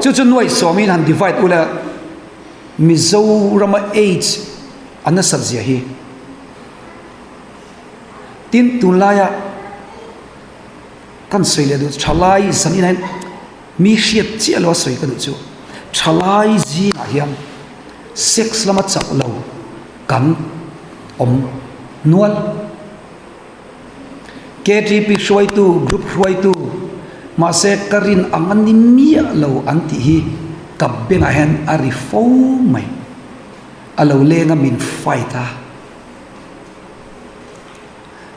Chu chu nuaih sawmin han divide ula Mizorama AIDS a nasat zia hi. Tin tunlaia kan sawi leh duh thalai zan inah hian mi hriat chiah lo a sawi ka duh chu thalai zingah hian sex lama chak lo kan awm nual. KTP hruaitu, group hruaitu, mahse ka rin ang a ni miah lo an tih hi ka bengah hian a ri fo mai. A lo leng a min fight a.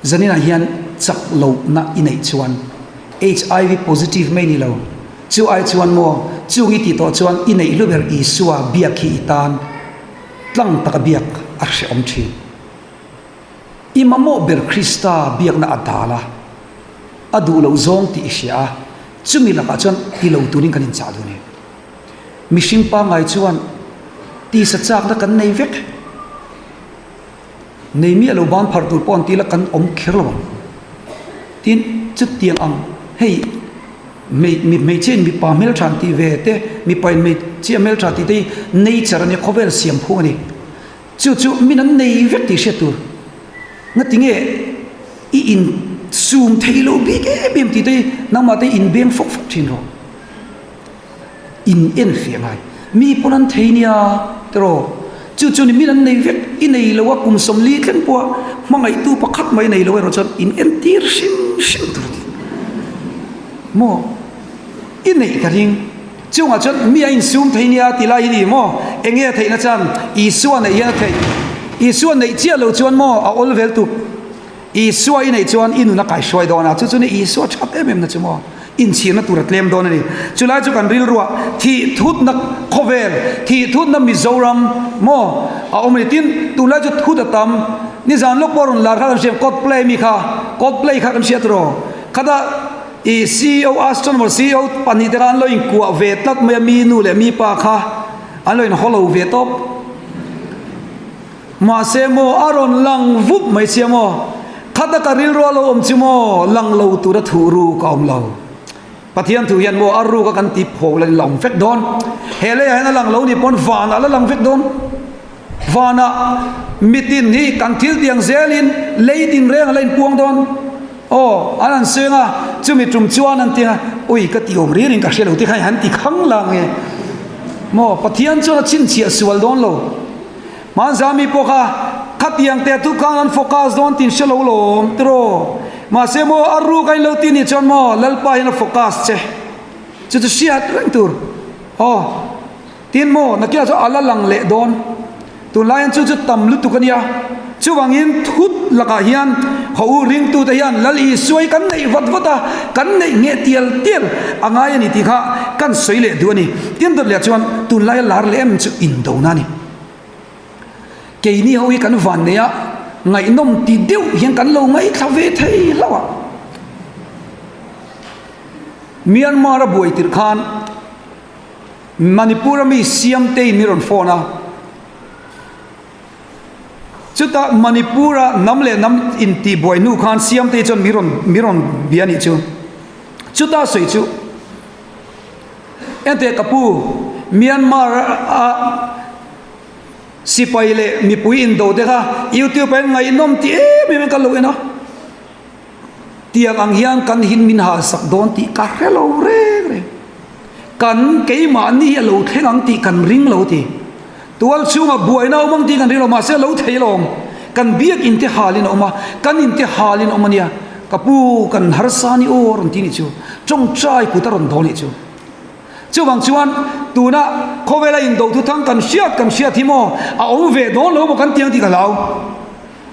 Zaninah hian chak lohna i neih chuan HIV positive mai ni lo, chu ai chuan maw chung i tih tawh chuan i neih hlu ber Isua biak hi i tan tlang taka biak a hrehawm thin. I mamawh ber Krista biakna a dal a, a duh loh zawng tih i hria a, chumi lakah chuan ti lo turin kan inchah duh a ni. Mihring pangngai chuan tisa chakna kan nei vek. Nei miah lo ban phar tur pawh an ti la kan awm kher lo ang. Tin, chutiang ang hei mi hmeichhia in mipa hmeltha an tih ve te, mipa in hmeichhia hmeltha tih te hi nature a nia, khawvel siam phung a ni. Chu chu min an nei vek tih hriat tur. Ngati nge i in sum thei lo bik em em tih te hi nangmah te in beng fawk fawk thin rawh. In en fiah ngai. Mi pawn an thei nia tiraw. Chu chu ni min an nei vek i nei lo a kum 40 thleng pawha hmangaihtu pakhat mai nei lo erawh chuan in en tir hrim hrim tur a ni. Maw i neih ka ring. Chungah chuan mi a insum thei nia ti lai hi ni maw? Enge a theihna chuan Isua neih hian a theih. Isua neih chiah lo chuan maw a awl vel tuk. Isua i neih chuan i nun a kaihruai dawn a, chu chu ni Isua that em em na chu maw? Inchhirna tur a tlem dawn a ni. Chulai chu kan rilruah thih thutna khawvel, thih thutna Mizoram maw a awm a ni. Tin, tunlai chu thut a tam. Nizan lawk pawh rawn lar kha kan hria, Coldplay mi kha, Coldplay kha kan hria tawh. Khatah i CEO Astronomer CEO pahnihte kha an lo inkuah ve tlat mai a, mi nu leh mi pa kha an lo inhaw lo ve tawp. Mahse maw a rawn lang vup mai sia maw? Khata ka rilru a lo awm chu maw lang lo tura thuh ruk a awm lo. Pathian thu hian maw a ruk a kan ti pho la la awm vek dawn. He leiah hian a lang lo ni pawn vanah la lang vek dawn. Vanah mitin hi kan thil tiang zelin lei tin reng a la inpuang dawn. Aw, an han seng a, chumi tum chuan an ti a, ui ka ti awm ririn in ka hre lo ti kha han ti khang lang nge. Maw Pathian chuan a chhinchhiah sual dawn lo. Hmanzami pawh kha khatiang teh thu khan an focus dawn tin hre lo lawm tiraw. Mahse maw a ruk a in lo ti nih chuan maw Lalpa hian a focus che. Chu chu hriat reng tur. Aw tin maw nakinah chuan a la lang leh dawn. Tunlai hian chu chu tam lutuk a nia. Chuvangin thut lakah hian haw u ringtute hian Lal Isua hi kan neih vat vat a, kan neih ngheh tial tial a ngai a ni tih kha kan sawi leh duh a ni. Tin dawt leh chuan tunlaia lar leh em chu indona a ni. Keini ho hi kan van nei a, ngaihnawm ti deuh hian kan lo ngaithla ve thei hlauh a. Myanmar a buai tirh khan Manipur a mi Siamtei min rawn phone a. Chutah Manipur a hnam leh hnam intihbuai hnu khan Siamtei chuan min rawn min rawn bia nih chu. Chutah sawi chu Enteh ka pu, Myanmar a sipai leh mipui indo te kha YouTube ah hian ngaihnawm ti em em in ka lo en a. Tiang ang hian kan hin min halsak dawn tih ka hre lo reng reng. Kan keimahni hi a lo thleng ang tih kan ring lo ti. Tual chhungah buaina a awm ang tih kan ring lo, mahse a lo thei alawm. Kan biak in te halin a awm a, kan in te halin a awm a nia. Ka pu, kan harsa ni aw a rawn ti nih chu. Tawngtai kut a rawn dawl nih chu. Chuvang chuan tuna khawvela indo thuthang kan hriat kan hriat hi maw a awm ve dawn lo maw kan ti ang tih ka hlau.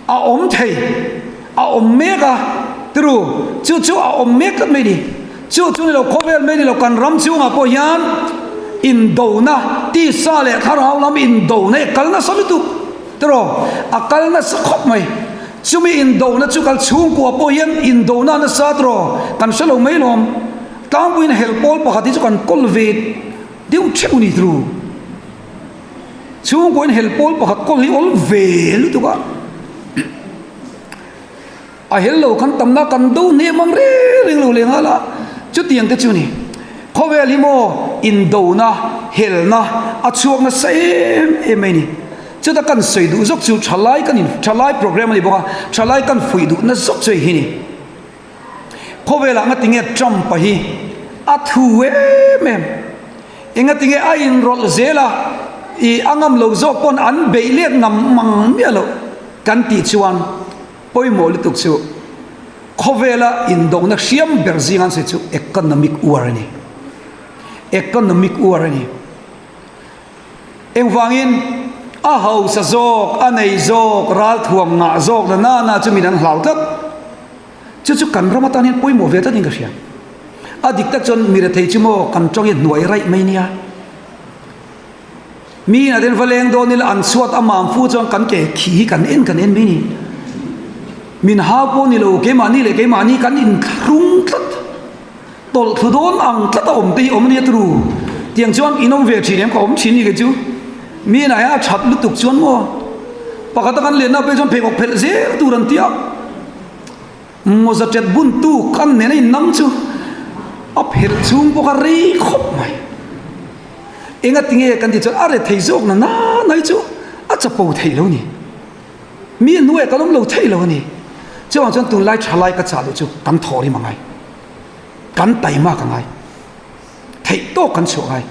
A awm thei, a awm mek a, tiru, chu chu a awm mek tlat mai ni. Chu chu ni lo, khawvel mai ni lo, kan ram chhungah pawh hian indona, tisa leh thlarau lam indona hi a kal nasa lutuk, tiraw, a kal nasa khawp mai. Chumi indona chu kal chhungkua pawh hian indona a nasa tiraw, kan hre lo mai lawm. Tlangpuiin hel pawl pakhat hi chu kan kawl ve deuh theuh ni tiru. Chhungkaw in hel pawl pakhat kawl hi awl ve lutuk a, a hel lo khan tamna kan do hnem ang reng reng lo leh nghal a, chutiang te chu ni. Khawvel hi maw indona, helna a chhuak nasa em em mai ni. Chuta kan sawi duh zawk chu thalai kan in thalai program a ni bawk a, thalai kan fuih duhna zawk chu hei hi ni. Khawvelah ngatinge Trump-a hi a thu em em? Engatinge a inrawlh zel a, i a ngam lo zawk pawn an beih let ngam mang miah loh kan tih chuan pawimawh lutuk chu khawvela indona hriam ber zinga an sawi chu economic war a ni. Economic war a ni. Engvangin a hausa zawk, a nei zawk, ralthuam ngah zawk na nana chu min an hlau tlat. Chu chu kan ram atan hian pawimawh ve tlatin ka hria. A dik tak chuan mi rethei chu maw kan tawng hi hnuai raih mai nia. Mi inah ten va leng dawn ila an chhuat a mam fu chuan kan ke khi hi kan en kan en mai ni. Min hau pawh ni lo keimahni leh keimahni kan inthlung tlat. Tawlh thlu dawn ang tlat a awm te hi awm ania turu. Tiang chuan in awm ve thin em ka awm thin ni kei chu. Mi inah hian a that lutuk chuan maw pakhat a kan lenna pek chuan pheikhawk phelh zel tur an tia. Mawza tet bun tu kan nen a innam chu a phelh chhung pawh kha rei khawp mai. Enga tinge kan tih chuan a rethei zawk na nana hi chu a chapo theih lo ni. Mi hnuaiah kan awm lo theih lo a ni. Chuvang chuan tunlai thalai ka chah duh chu kan thawh rim a ngai. Kan taima ka ngai. Theih tawk kan chhuah ngai.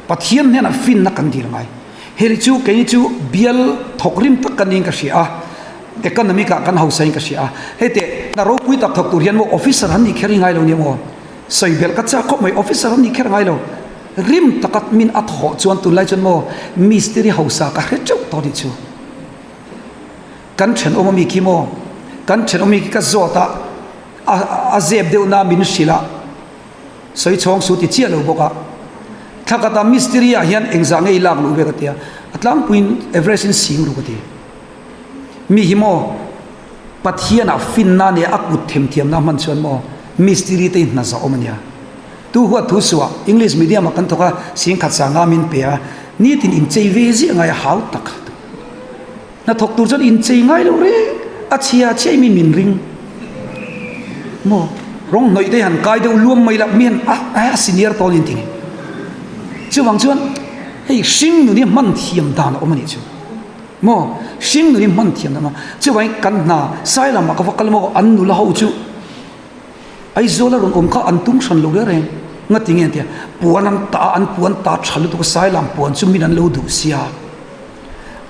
Pathian hnenah finna kan dil ngai. Hei chu keini chu bial thawk rim tak kan niin ka hria a. Economic ah kan hausa in ka hria a. Hei teh hna ropui tak thawk tur hian maw officer an nih kher i ngai lo nia maw. Sawi belh ka chak khawp mai officer an nih kher ngai lo. Rim taka min a thawh chuan tunlai chuan maw mistiri hausa ka hre teuh tawh nih chu. Kan thenawm ami khi maw kan thenawm ami khi ka zawt a, a zep deuh na min hrilh a, sawi chhawng su ti chiah lo bawk a. Thla khat ah mistiri ah hian engzah nge i lak luh ve ka ti a, a tlangpuiin average in sing ru ka ti. Mi hi maw Pathian ah finna nia a kut themthiamna hman chuan maw mistiri te hi hna zah awm a nia. Tu huat thu suah English medium ah kan thawk a, singkhat sanga min pe a, nitin inchei ve ziah ngai a hau tak. Hnathawk tur chuan inchei ngai lo reng, a chhia chhiai mi min ring maw? Rawng hnawih te han kai deuh luam mai lah mi han a a senior tawn in ti nge. Chuvang chuan hei hring nun hi hman thiam dan a awm a nih chu maw? Hring nun hi hman thiam dan a awm a, chuvangin kan hna Sailamah ka va kal maw an nula ho chu Aizawl a rawn awm kha an tum hran lo reng reng. Ngati nge an ti a, puan an ta a, an puan ta tha lutuk a, Sailam puan chu min an lo duh sia.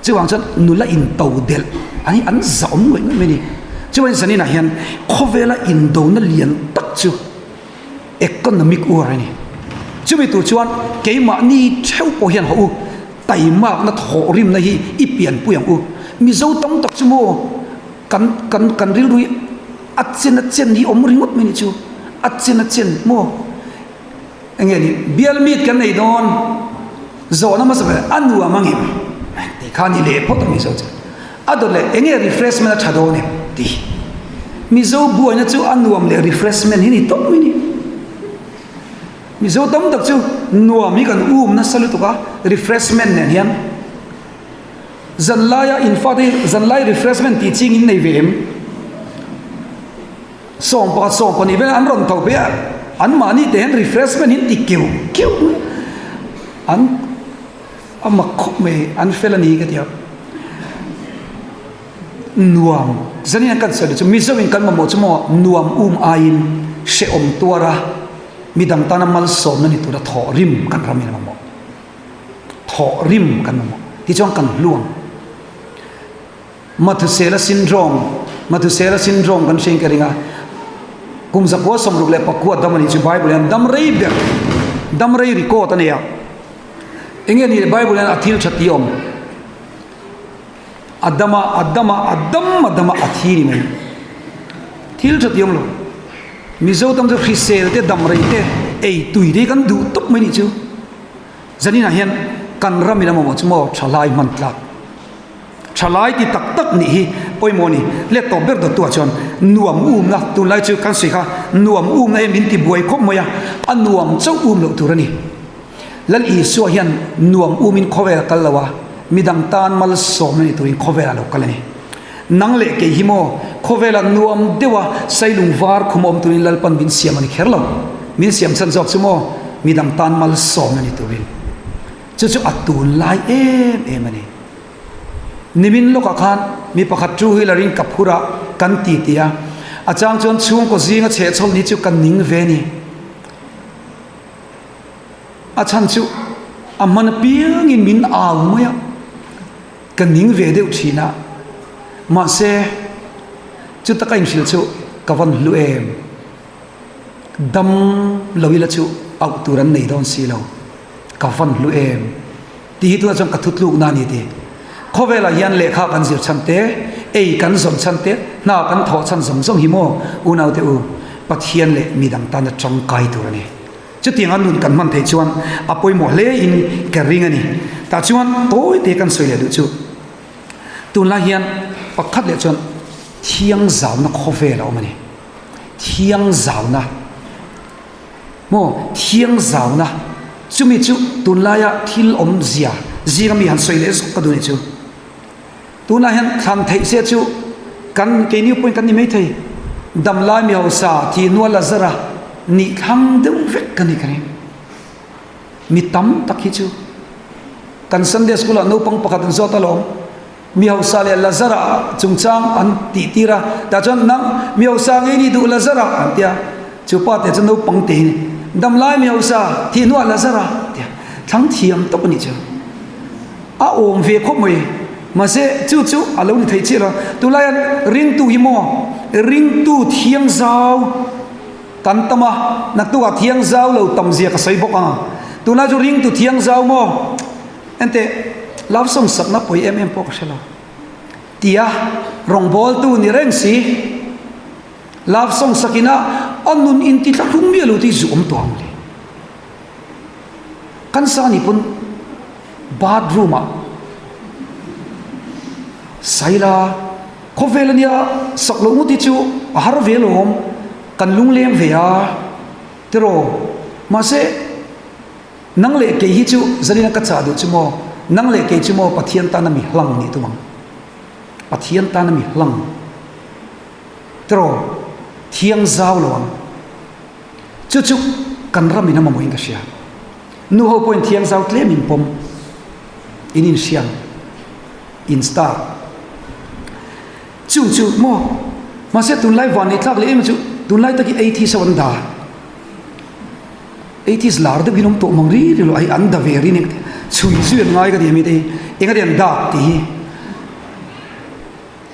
Chuvang chuan nula into delh an hi an zah awm ngawih ngawih mai a ni. Chuvangin zaninah hian khawvela indona lian tak chu economic war a ni. Chumi tur chuan keimahni theuh pawh hian hawh u, taimakna thawhrimna hi i pianpui ang u. Mizo tam tak chu maw kan kan kan rilru hi a chen a chen hi awm ringawt mai a nih chu, a chen a chen maw. Enge ni bial meet kan nei dawn zawhna hmasa ber a nuam ang em tih kha ni leh phawt a Mizo chu a dawt leh enge refreshment a tha dawn em tih Mizo buaina chu a nuam leh refreshment hi ni tawp mai ni Mizo tam tak chu nuam hi kan um nasa lutuk a refreshment nen hian zanlaia in fate hi zanlai refreshment tih ching in nei ve em. 11 12 vel an rawn tho phei a, anmahni te hian refreshment hi an ti keuh keuh mai a, an a mak khawp mai, an fel a ni ka ti a, nuam zanin an kan sawi chu Mizo in kan mamawh chu maw nuam um aiin hrehawm tuar a midang tana malsawmna ni tura thawh rim kan ram in a mamawh, thawh rim kan mamawh tichuan kan hluang. Mathusela syndrome, Mathusela syndrome kan hriain ka ring a, kum 164 dam a nih chu Bible hian dam rei ber, dam rei record a nei a. Enge ni le Bible hian a thil tha tih a awm. A dam a, a dam a, a dam a dam a, a thi ni mai. Thil tha tih a awm lo. Mizo tam chu hrisel te, dam rei te, ei tui te hi kan duh tawp mai nih chu. Zaninah hian kan ram in a mamawh chu maw thalai hman tlak. Thalai ti tak tak nih hi pawimawh a ni. Let tawp ber dawttuah chuan nuam umna, tunlai chu kan sawi kha nuam umna hi min ti buai khawp mai a, a nuam chauh um loh tur a ni. Lal Isua hian nuam umin khawvel a kal lo a, midang tan malsawmna ni turin khawvel a lo kal a ni. Nang leh kei hi maw khawvela nuam deuha sailung var khum awm turin Lalpan min siam a ni kher lo. Min siam chhan zawk chu maw midang tan malsawmna ni turin. Chu chu a tunlai em em a ni. Nimin lawkah khan mi pakhat two wheeler in ka phur a, kan ti ti a. A chang chuan chhungkaw zinga chhehchhawl ni chu ka ning ve ni. A chhan chu a hman apiangin min au mai a, ka ning ve deuh thin a. Mahse, chuta ka inhrilh chu ka van hlu em. Dam lo ila chu auh tur an nei dawn si lo. Ka van hlu em? Tih hi tunah chuan ka thutlukna a ni ti. Khawvelah hian lehkha kan zir chhan te, ei kan zawm chhan te, hna kan thawh chhan zawng zawng hi maw unaute u, Pathian leh midang tana tangkai tur a ni. Chutianga nun kan hman theih chuan a pawimawh hle in ka ring a ni. Tah chuan tawi te kan sawi leh duh chu. Tunlai hian pakhat leh chuan thiangzauna khawvel a awm a ni. Thiangzauna. Maw thiangzauna chumi chu tunlaia thil awmzia zinga mi han sawi leh zawk ka duh ni chu. Tunlai hian thlan theih se chu kan keini pawhin kan ni maithei damlai mi hausa thihnual la zara nih thlang deuh vek ka ni ka ring. Mi tam tak hi chu kan Sunday school ah naupang pakhat an zawt alawm. Mi hausa leh Lazara chungchang an tih tir a, tah chuan nang mi hausa ngei ni duh Lazara an ti a, chu pa te chu naupang te hi damlai mi hausa thih hnuah Lazara an ti a, thlang thiam tawp a nih chu. A awm ve khawp mai, mahse chu chu a lo ni thei chiah lo. Tunlai hian ringtu hi maw ringtu thiang zau kan tam a, naktukah thiang zau lo tam zia ka sawi bawk ang. Tunlai chu ringtu thiang zau maw? Enteh, love song sakna pawi em em pawh ka hre lo. Tia rawngbawltu ni reng si, love song sakina a nun inti thlahrung miah lo tih zu awm tawh ang le. Kan sa ni pawn bathroom ah Saila khawvel ania sak loh ngawt hi chu a har ve alawm, kan lungleng ve a tiraw? Mahse nang leh kei hi chu Zalina ka chah duh chu maw, nang leh kei chu maw Pathian tana mi hlang nih tum ang. Pathian tana mi hlang tiraw? Thiang zau lo ang. Chu chu kan ram in a mamawh in ka hria. Nu ho pawhin thiang zau tlem in pawm in in hriang in star. Chu chu maw mahse tunlai van nei tlak leh em chu tunlai tak hi atheist ho an da. Atheist lar deuh in awm tawh mang ri ri lo ai an da ve rin eng chhui zui an ngai ka ti a mi te hi eng a ti an dak tih hi.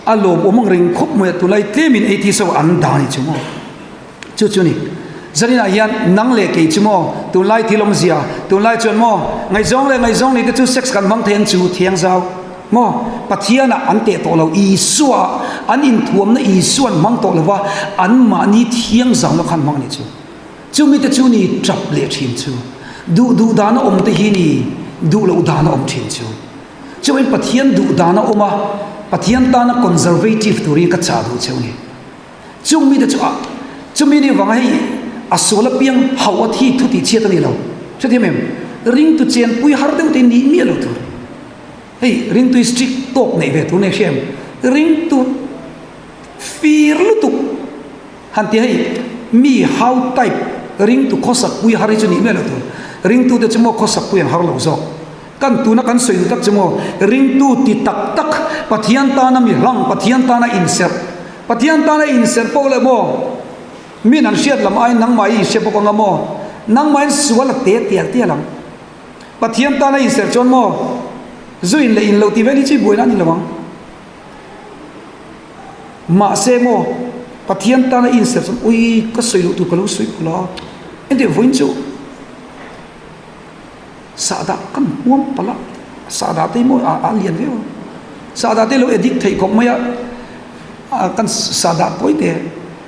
A lawmawm ang reng khawp mai a, tunlai tlemin atheist ho an dah a ni chu maw? Chu chu ni. Zaninah hian nang leh kei chu maw tunlai thil awmzia, tunlai chuan maw ngaihzawng leh ngaihzawng nei te chu sex kan hmang thei ang chu thiang zau maw? Pathianah an teh tawh lo, Isua an inthuamna Isua an hmang tawh lo va, anmahni thiang zauna kha an hmang a ni chu. Chumi te chu ni tap leh thin chu. Duh duh dana awm te hi ni duh loh dana awm thin chu. Chuan Pathian duh dan a awm a, Pathian tana conservative turin ka chah duh cheu ni. Chung mite chu a, chumi ni vanga hei a sual apiang hauh a thi thu tih chhiat a ni lo. Hrethiam em? Ringtu chenpui har deuh te nih miah lo tur. Hei ringtu strict tawk neih ve tur nei hria em? Ringtu fir lutuk. Han ti hei, mi how type ringtu khawsak pui har hi chu nih miah lo tur. Ringtute chu maw khawsak pui an har lo zawk. Kan tuna kan sawi duh tak chu maw ringtu ti tak tak, Pathian tana mi hlang, Pathian tana inserh. Pathian tana inserh pawh leh maw min an hriat lam aiin nangmah i inhre bawk anga maw nangmahin sual a te tial tial ang. Pathian tana inserh chuan maw zu in leh in lo ti vel hi chu i buaina a ni lo ang. Mahse maw, Pathian tana i inserh chuan ui ka sawi loh tur ka lo sawi palh a, engtiang vawiin chu sahdah kan hmuam palh a, sahdah te hi maw a lian viau a, sahdah te lo addict theih khawp mai a, kan sahdah pawi te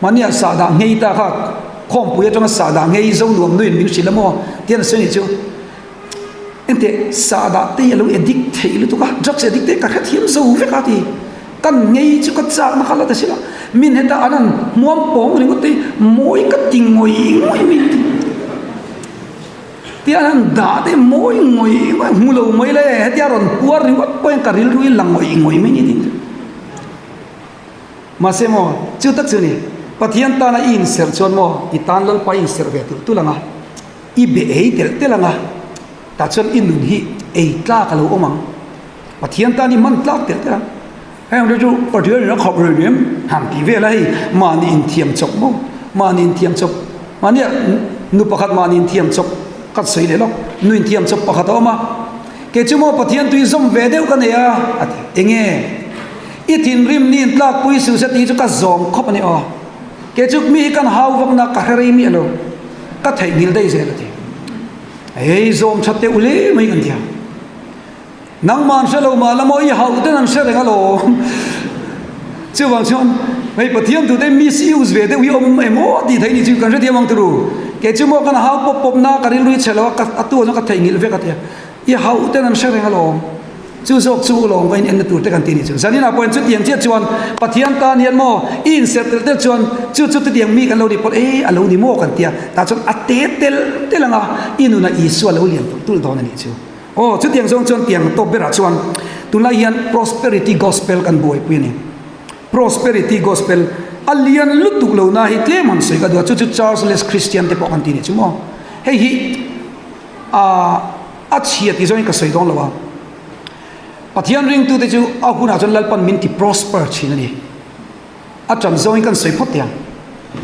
mahnia sahdah nghei ta kha khawmpui atanga sahdah nghei zo nuam nuin min hrilh a maw tian a sawi ni chu. Enteh, sahdah te hi a lo addict theih lutuk a, drugs addict te ka hrethiam zo vek a ti. Kan ngei chu ka chakna kha la ta sila, min heta an han hmuam pawng ringawt te hi mawi ka ti ngawih ngawih mai ti. Tia an han dah te mawi ngawih ngawih hmu lo mai le, hetia rawn puar ringawt pawh hian ka rilru hi la ngawih ngawih mai ni tin. Mahse maw, chu tak chu ni, Pathian tana i inserh chuan maw i tan Lalpa i inserh ve tulh tulh ang a. I be ei telh telh ang a, tah chuan i nun hi ei tlak a lo awm ang. Pathian tan i hman tlak telh telh ang. Heng te chu Pathian in a khap rei nem han tih vel a hei mahni inthiam chawp maw, mahni inthiam chawp, mahnia nu pakhat mahni inthiam chawp ka sawi leh lawk, nu inthiam chawp pakhat a awm a, kei chu maw Pathian tui zawm ve deuh ka nei a, a ti. Enge i thinrim ni intlakpui suh se tih chu ka zawm khawp a ni aw. Kei chu mi hi kan hau vakna ka hre rei miah lo. Ka theihnghilh daih zel a ti. Hei zawm that teh ule mai kan ti a. Nangmah an hre lo mah la maw i hauh ten an hre reng alawm. Chuvang chuan hei Pathian tute misuse ve deuh hi awm em aw tih theih ni chu kan hrethiam ang turu. Kei chu maw kan hau pawp pawp na ka rilru hi chhe lo a ka a tu ah chuan ka theihnghilh vek a ti a. I hauh ten an hre reng alawm. Chu zawk chu lawm ka in enna tur te kan ti ni chu. Zaninah pawhin chutiang chiah chuan Pathian tan hian maw i inserh tel tel chuan chu chu chutiang mi kan lo nih pawh e a lo ni maw kan tia. Tah chuan a te tel tel anga i nunah Isua lo lian tulh tulh dawn a nih chu. Aw chutiang zawng chuan tiang tawp berah chuan tunlai hian prosperity gospel kan buaipui a ni. Prosperity gospel a lian lutuk lo na hi tlem han sawi ka duh a, chu chu Churchless Christian te pawh kan ti ni chu maw. Hei hi. A a chhia tih zawngin ka sawi dawn lo a, Pathian ringtute chu a hunah chuan Lalpan min ti prosper thin a ni. A tan zawngin kan sawi phawt teh ang.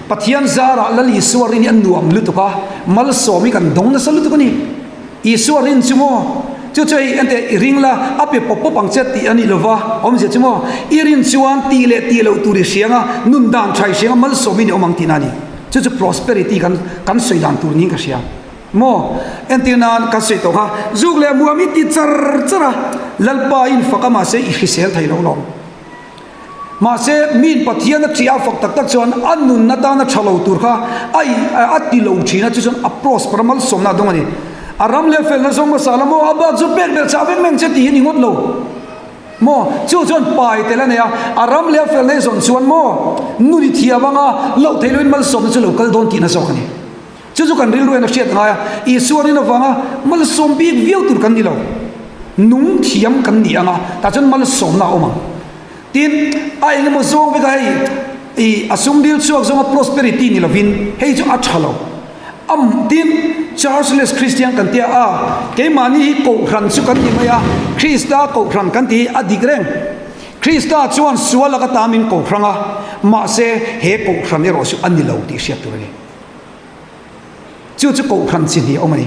Pathian zarah Lal Isua rin hi a nuam lutuk a, malsawm hi kan dawng nasa lutuk a ni. Isua rin chu maw, chu chu hei enteh i ring la, a pe pawp pawp ang che tih a nih lova, awmzia chu maw, i rin chuan tih leh tih loh tur i hriang a, nun dan tha i hriang a, malsawm i ni awm ang tihna a ni. Chu chu prosperity kan kan sawi dan tur niin ka hria. Maw? Entir nan kan sawi tawh kha, zuk leh muam i ti char char a, Lalpa i infak a mahse i hrisel thei lo lawm. Mahse miin Pathian a ṭih a fak tak tak chuan a nun atana ṭha lo tur kha a a ti lo ṭhin a, chu chuan a prosper a, malsawmna a dawng a ni. A ram leh felna zawng hmasa la maw, a bak chu pek belh chah vek mai ang che tih hi ni ngawt lo maw? Chu chuan pai tel a nei a, a ram leh a felna i zawn chuan maw nun i thiam anga loh theih loin malsawmna chu lo kal dawn tihna zawk a ni. Chu chu kan rilru hian a hriat ngai a, Isua rin avanga malsawm bik viau tur kan ni lo. Nung thiam kan ni ang a, tah chuan malsawmna a awm ang. Tin, a eng emaw zawng vek a hei, i a sum dil chhuak zawnga prosperity ni lovin hei chu a tha lo. Am, tin, Churchless Christian kan tia a, keimahni hi Kohhran chu kan ni mai a, Krista Kohhran kan tih hi a dik reng. Krista chuan sual laka ta min Kohhrang a, mahse he Kohhran erawh chu a ni lo tih hriat tur a ni. Chu chu Kohhran chi hnih a awm a ni.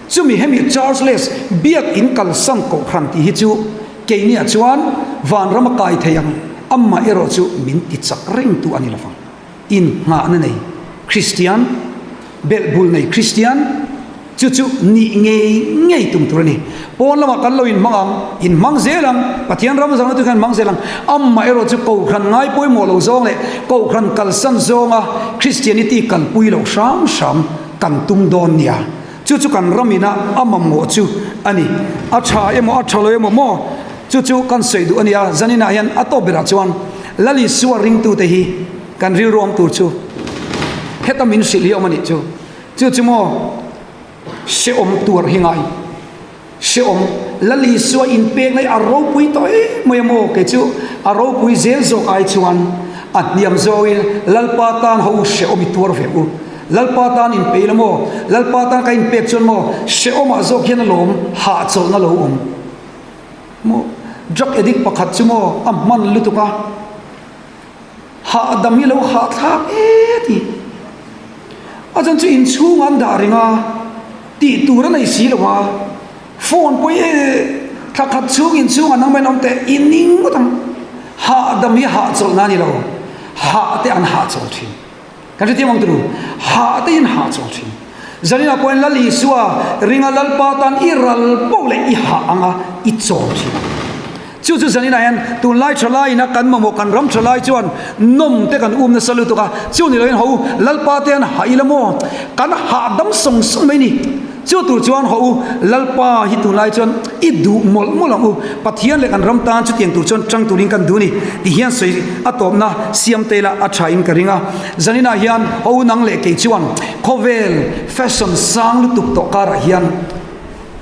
Chumi hemi Churchless biak in kalsan Kohhran tih hi chu keiniah chuan vanram a kai thei ang, amah erawh chu min ti chak rengtu a ni lovang. Innghahna nei Kristian, belhbul nei Kristian, Chu chu nih ngei ngei tum tur a ni. Pawn lamah kan lo inhmang ang, inhmang zel ang, Pathian ram zangna tur khan inhmang zel ang. Amah erawh chu Kohhran ngai pawimawh lo zawng leh Kohhran kalsan zawnga Christianity kalpui loh hram hram kan tum dawn nia. Chu chu kan ram ina a mamawh chu a ni. A tha emaw a tha lo emaw maw? Chu chu kan sawi duh a nia. Zaninah hian a tawp berah chuan Lal Isua ringtute hi kan rilru awm tur chu heta min hrilh hi awm a nih chu. Chu chu maw hrehawm tuar hi ngai hrehawm Lal Isua inpek na hi a ropui tawh em mai a maw kei chu a ropui zel zawk ai chuan a hniam zawngin Lalpa tan ho hrehawm i tuar ve u Lalpa tan inpeih la maw Lalpa tan ka inpek chuan maw hrehawmah zawk hian a lawm hahchawlhna lo awm maw drug addict pakhat chu maw a hman lutuk a. Hahdam hi lo hahthlak e ti. A chan chu inchhung an dah reng a, tih tur a nei si lo a, phone pawh hi thla khat chhung inchhung an awm in awm teh i ning ngawt ang. Hahdam hi hahchawlhna a ni lo, hah te an hahchawl thin. Kan hrethiam ang turu, hah te in hahchawl thin. Zaninah pawhin Lal Isua ringa Lalpa tan i ral poh leh i hah anga i chawl thin ang. Chu chu zaninah hian tunlai thalaiin a kan mamawh kan ram thalai chuan nawm te kan um nasa lutuk a, chu ni loin ho Lalpa te an hah ila maw? Kan hahdam sawng sawng mai ni. Chu tur chuan haw u, Lalpa hi tunlai chuan i duh mawlh mawlh ang u, Pathian leh kan ram tan chutiang tur chuan tang turin kan duh a ni ti hian sawi a tawpna siam te ila a tha in ka ring a. Zaninah hian haw u nang leh kei chuan khawvel fashion sang lutuk tawh karah hian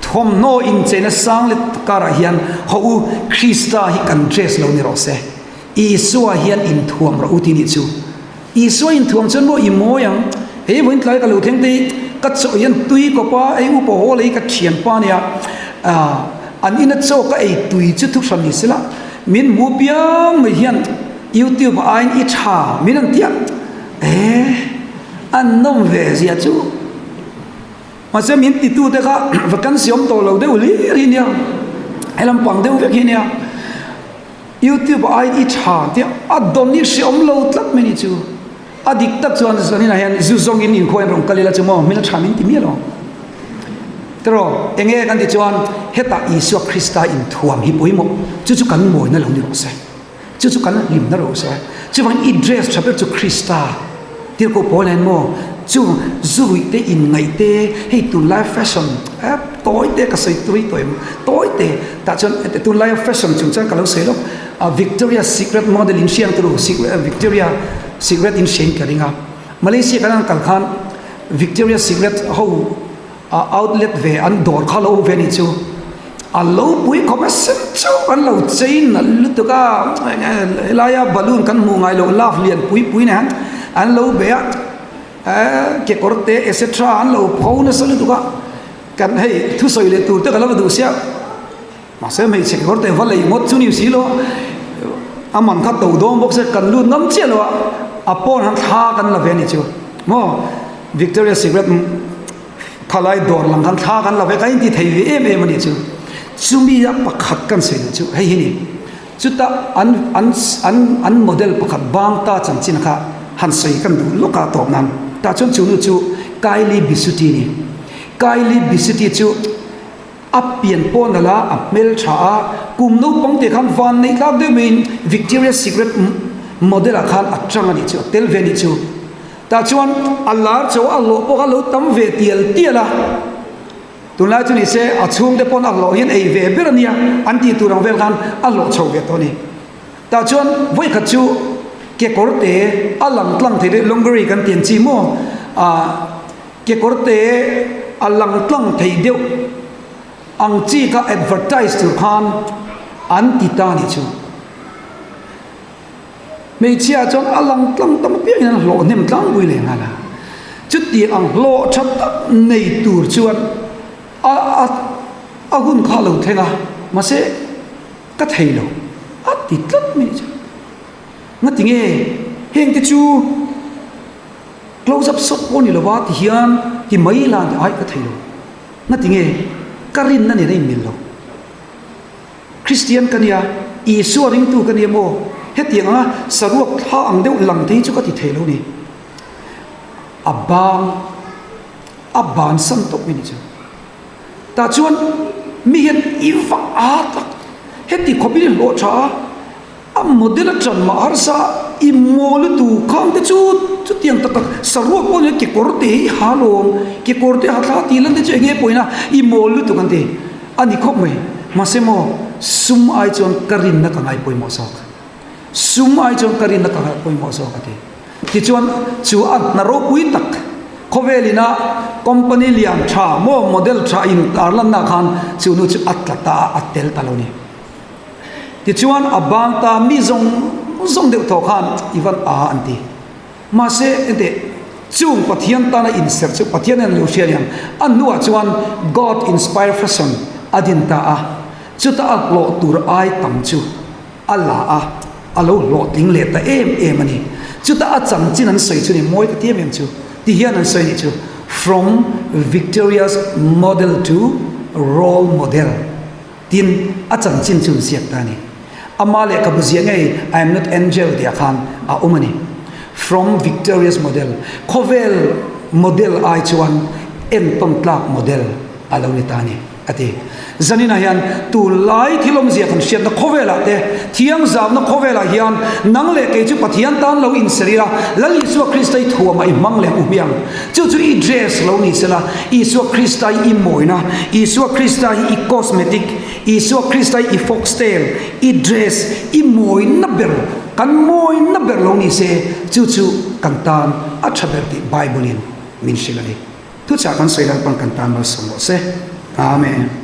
thawmhnaw incheina sang lutuk karah hian haw u Krista hi kan dress lo ni rawh se. Isua hian inthuam rawh u ti nih chu. Isua inthuam chuan maw i mawi ang? Hei vawiin tlai ka lo thleng te hi ka chaw hian tui kawp a, hei upa haw lei ka thianpa nia an ina chaw ka ei tui chu thu hran ni sela min hmu piang mai hian youtube ah aiin i tha min an tia eh an nawm ve zia chu mahse min titu te kha vacancy awm tawh lo deuh hlir hi nia helam pang deuh vek hi nia. Youtube ah aiin i tha tia a dawn hi hreawm lo tlat mai ni chu. A dik tak chuan zaninah hian zu zawngin inkhawh in rawn kal ila chu maw hmel tha min ti miah lo. Tiraw enge kan ti chuan hetah Isua Krista inthuam hi pawimawh chu chu kan mawina lo ni rawh se. Chu chu kan hlimna rawh se. Chuvangin i dress tha ber chu Krista. Tirhkoh pawl hian maw chu zu ruih te inngaih te hei tunlai fashion eh tawi te ka sawi tui tawh em tawi te tah chuan tunlai fashion chung chuan ka lo sawi lawk a Victoria Secret model in hriang turu Victoria Secret in hriain ka ring a Malaysia kan an kal khan Victoria Secret ho a outlet ve an dawr kha lo awm ve a nih chu a lo pui khawp a sen chauh an lo chei nalh lutuk a helaia balloon kan hmuh ngai loh love lian pui pui nen an lo bei a eh kekawr te etc an lo pho nasa lutuk a kan hei thusawi leh tur te ka lo va duh sia. Mahse hmeichhe kekawr te va lei ngawt chu ni si lo a man kha to dawn bawk se kan lut ngam chiah lo a a pawn han thla kan la ve a ni chu maw Victoria Secret thalai dawr lang khan thla kan la ve kan inti thei ve em em a ni chu chumi a pakhat kan sawi duh chu hei hi ni chuta an an an an model pakhat bang ta chanchin kha han sawi kan duh lawk a tawp nan tah chuan chu nu chu Kylie Bisutti a ni. Kylie Bisity chu a pian pawh nalh a, a hmeltha a, kum naupang te khan van neih tlak deuh maiin Victoria's Secret model ah khan a tang a nih chu, a tel ve a nih chu. Tah chuan a lar chauh a, a hlawh pawh kha a lo tam ve tial tial a. Tunlai chu ni se a chhungte pawn a hlawh hian ei ve ber a nia an tih tur ang vel khan a hlawh chho ve tawh a ni. Tah chuan vawikhat chu kekawr te a lang tlang thei deuh lingerie kan tih ang chi maw ah kekawr te a lang tlang thei deuh ang chi kha advertise tur khan an ti ta a nih chu. Hmeichhia chuan a lang tlang tam apiangin an hlawh hnem tlangpui leh nghal a. Chutiang ang hlawh tha tak nei tur chuan a a a hun kha a lo thleng a, mahse ka thei lo a ti tlat mai chu. Ngati nge heng te chu close up shot pawh a ni lo va ti hian ti mai la an ti ai ka thei lo. Ngati nge ka rinna nen a inmil lo. Kristian ka nia, Isua ringtu ka nia maw? Hetiang anga saruak thla ang deuh lang te hi chu ka ti thei lo ni. A bang, a bansan tawp mai ni chu. Tah chuan mi hian i va a tak, heti khawpin i hlawh tha a, A model a ṭan mah harsa i maw lutu khang te chu chutiang tak tak saruak pawh nia kekawr te hi ha lawm kekawr te ha thla tih lan te chu enge pawhin a i maw lutuk an ti a ni khawp mai mahse maw sum ai chuan ka rinna ka ngai pawimawh zawk sum ai chuan ka rinna ka ngai pawimawh zawk a ti tichuan chu a hna ropui tak khawvel ina company lian tha maw model tha in tarlanna khan chu nu chu a tla ta a a tel ta lo ni. Tichuan a bang ta mi zawng zawng deuh tawh khan i van a an ti. Mahse enteh chung Pathian tana inserh chu Pathian hian lo hria aniang. A hnuah chuan God inspired fashion a din ta a, chuta a hlawh tur ai tam chu a la a, a lo hlawhtling leh ta em em a ni. Chuta a chanchin an sawi chu ni mawi ka ti em em chu. Ti hian an sawi nih chu From Victoria's Model to Role Model. Tin, a chanchin chu an ziak ta a ni. Ama lehkhabu ziah ngei I am not angel tih ah khan a awm a ni. From victorious model, khawvel model ai chuan entawn tlak model a lo ni ta a ni, a ti. Zaninah hian tunlai thil awmzia kan hriatna khawvelah te, thiangzamna khawvelah hian nang leh kei chu Pathian tan lo inser ila, Lal Isua Krista i thuamah i hmang leh u hmiang. Chu chu i dress lo ni sela, Isua Krista hi i mawina, Isua Krista hi i cosmetic, Isua Krista hi i foxtail, i dress, i mawina ber, kan mawina ber lo ni se, chu chu kan tan a tha ber tih Bible in min hrilh a ni. Thuchah kan sawi Lalpan kan tan malsawm rawh se. Amen.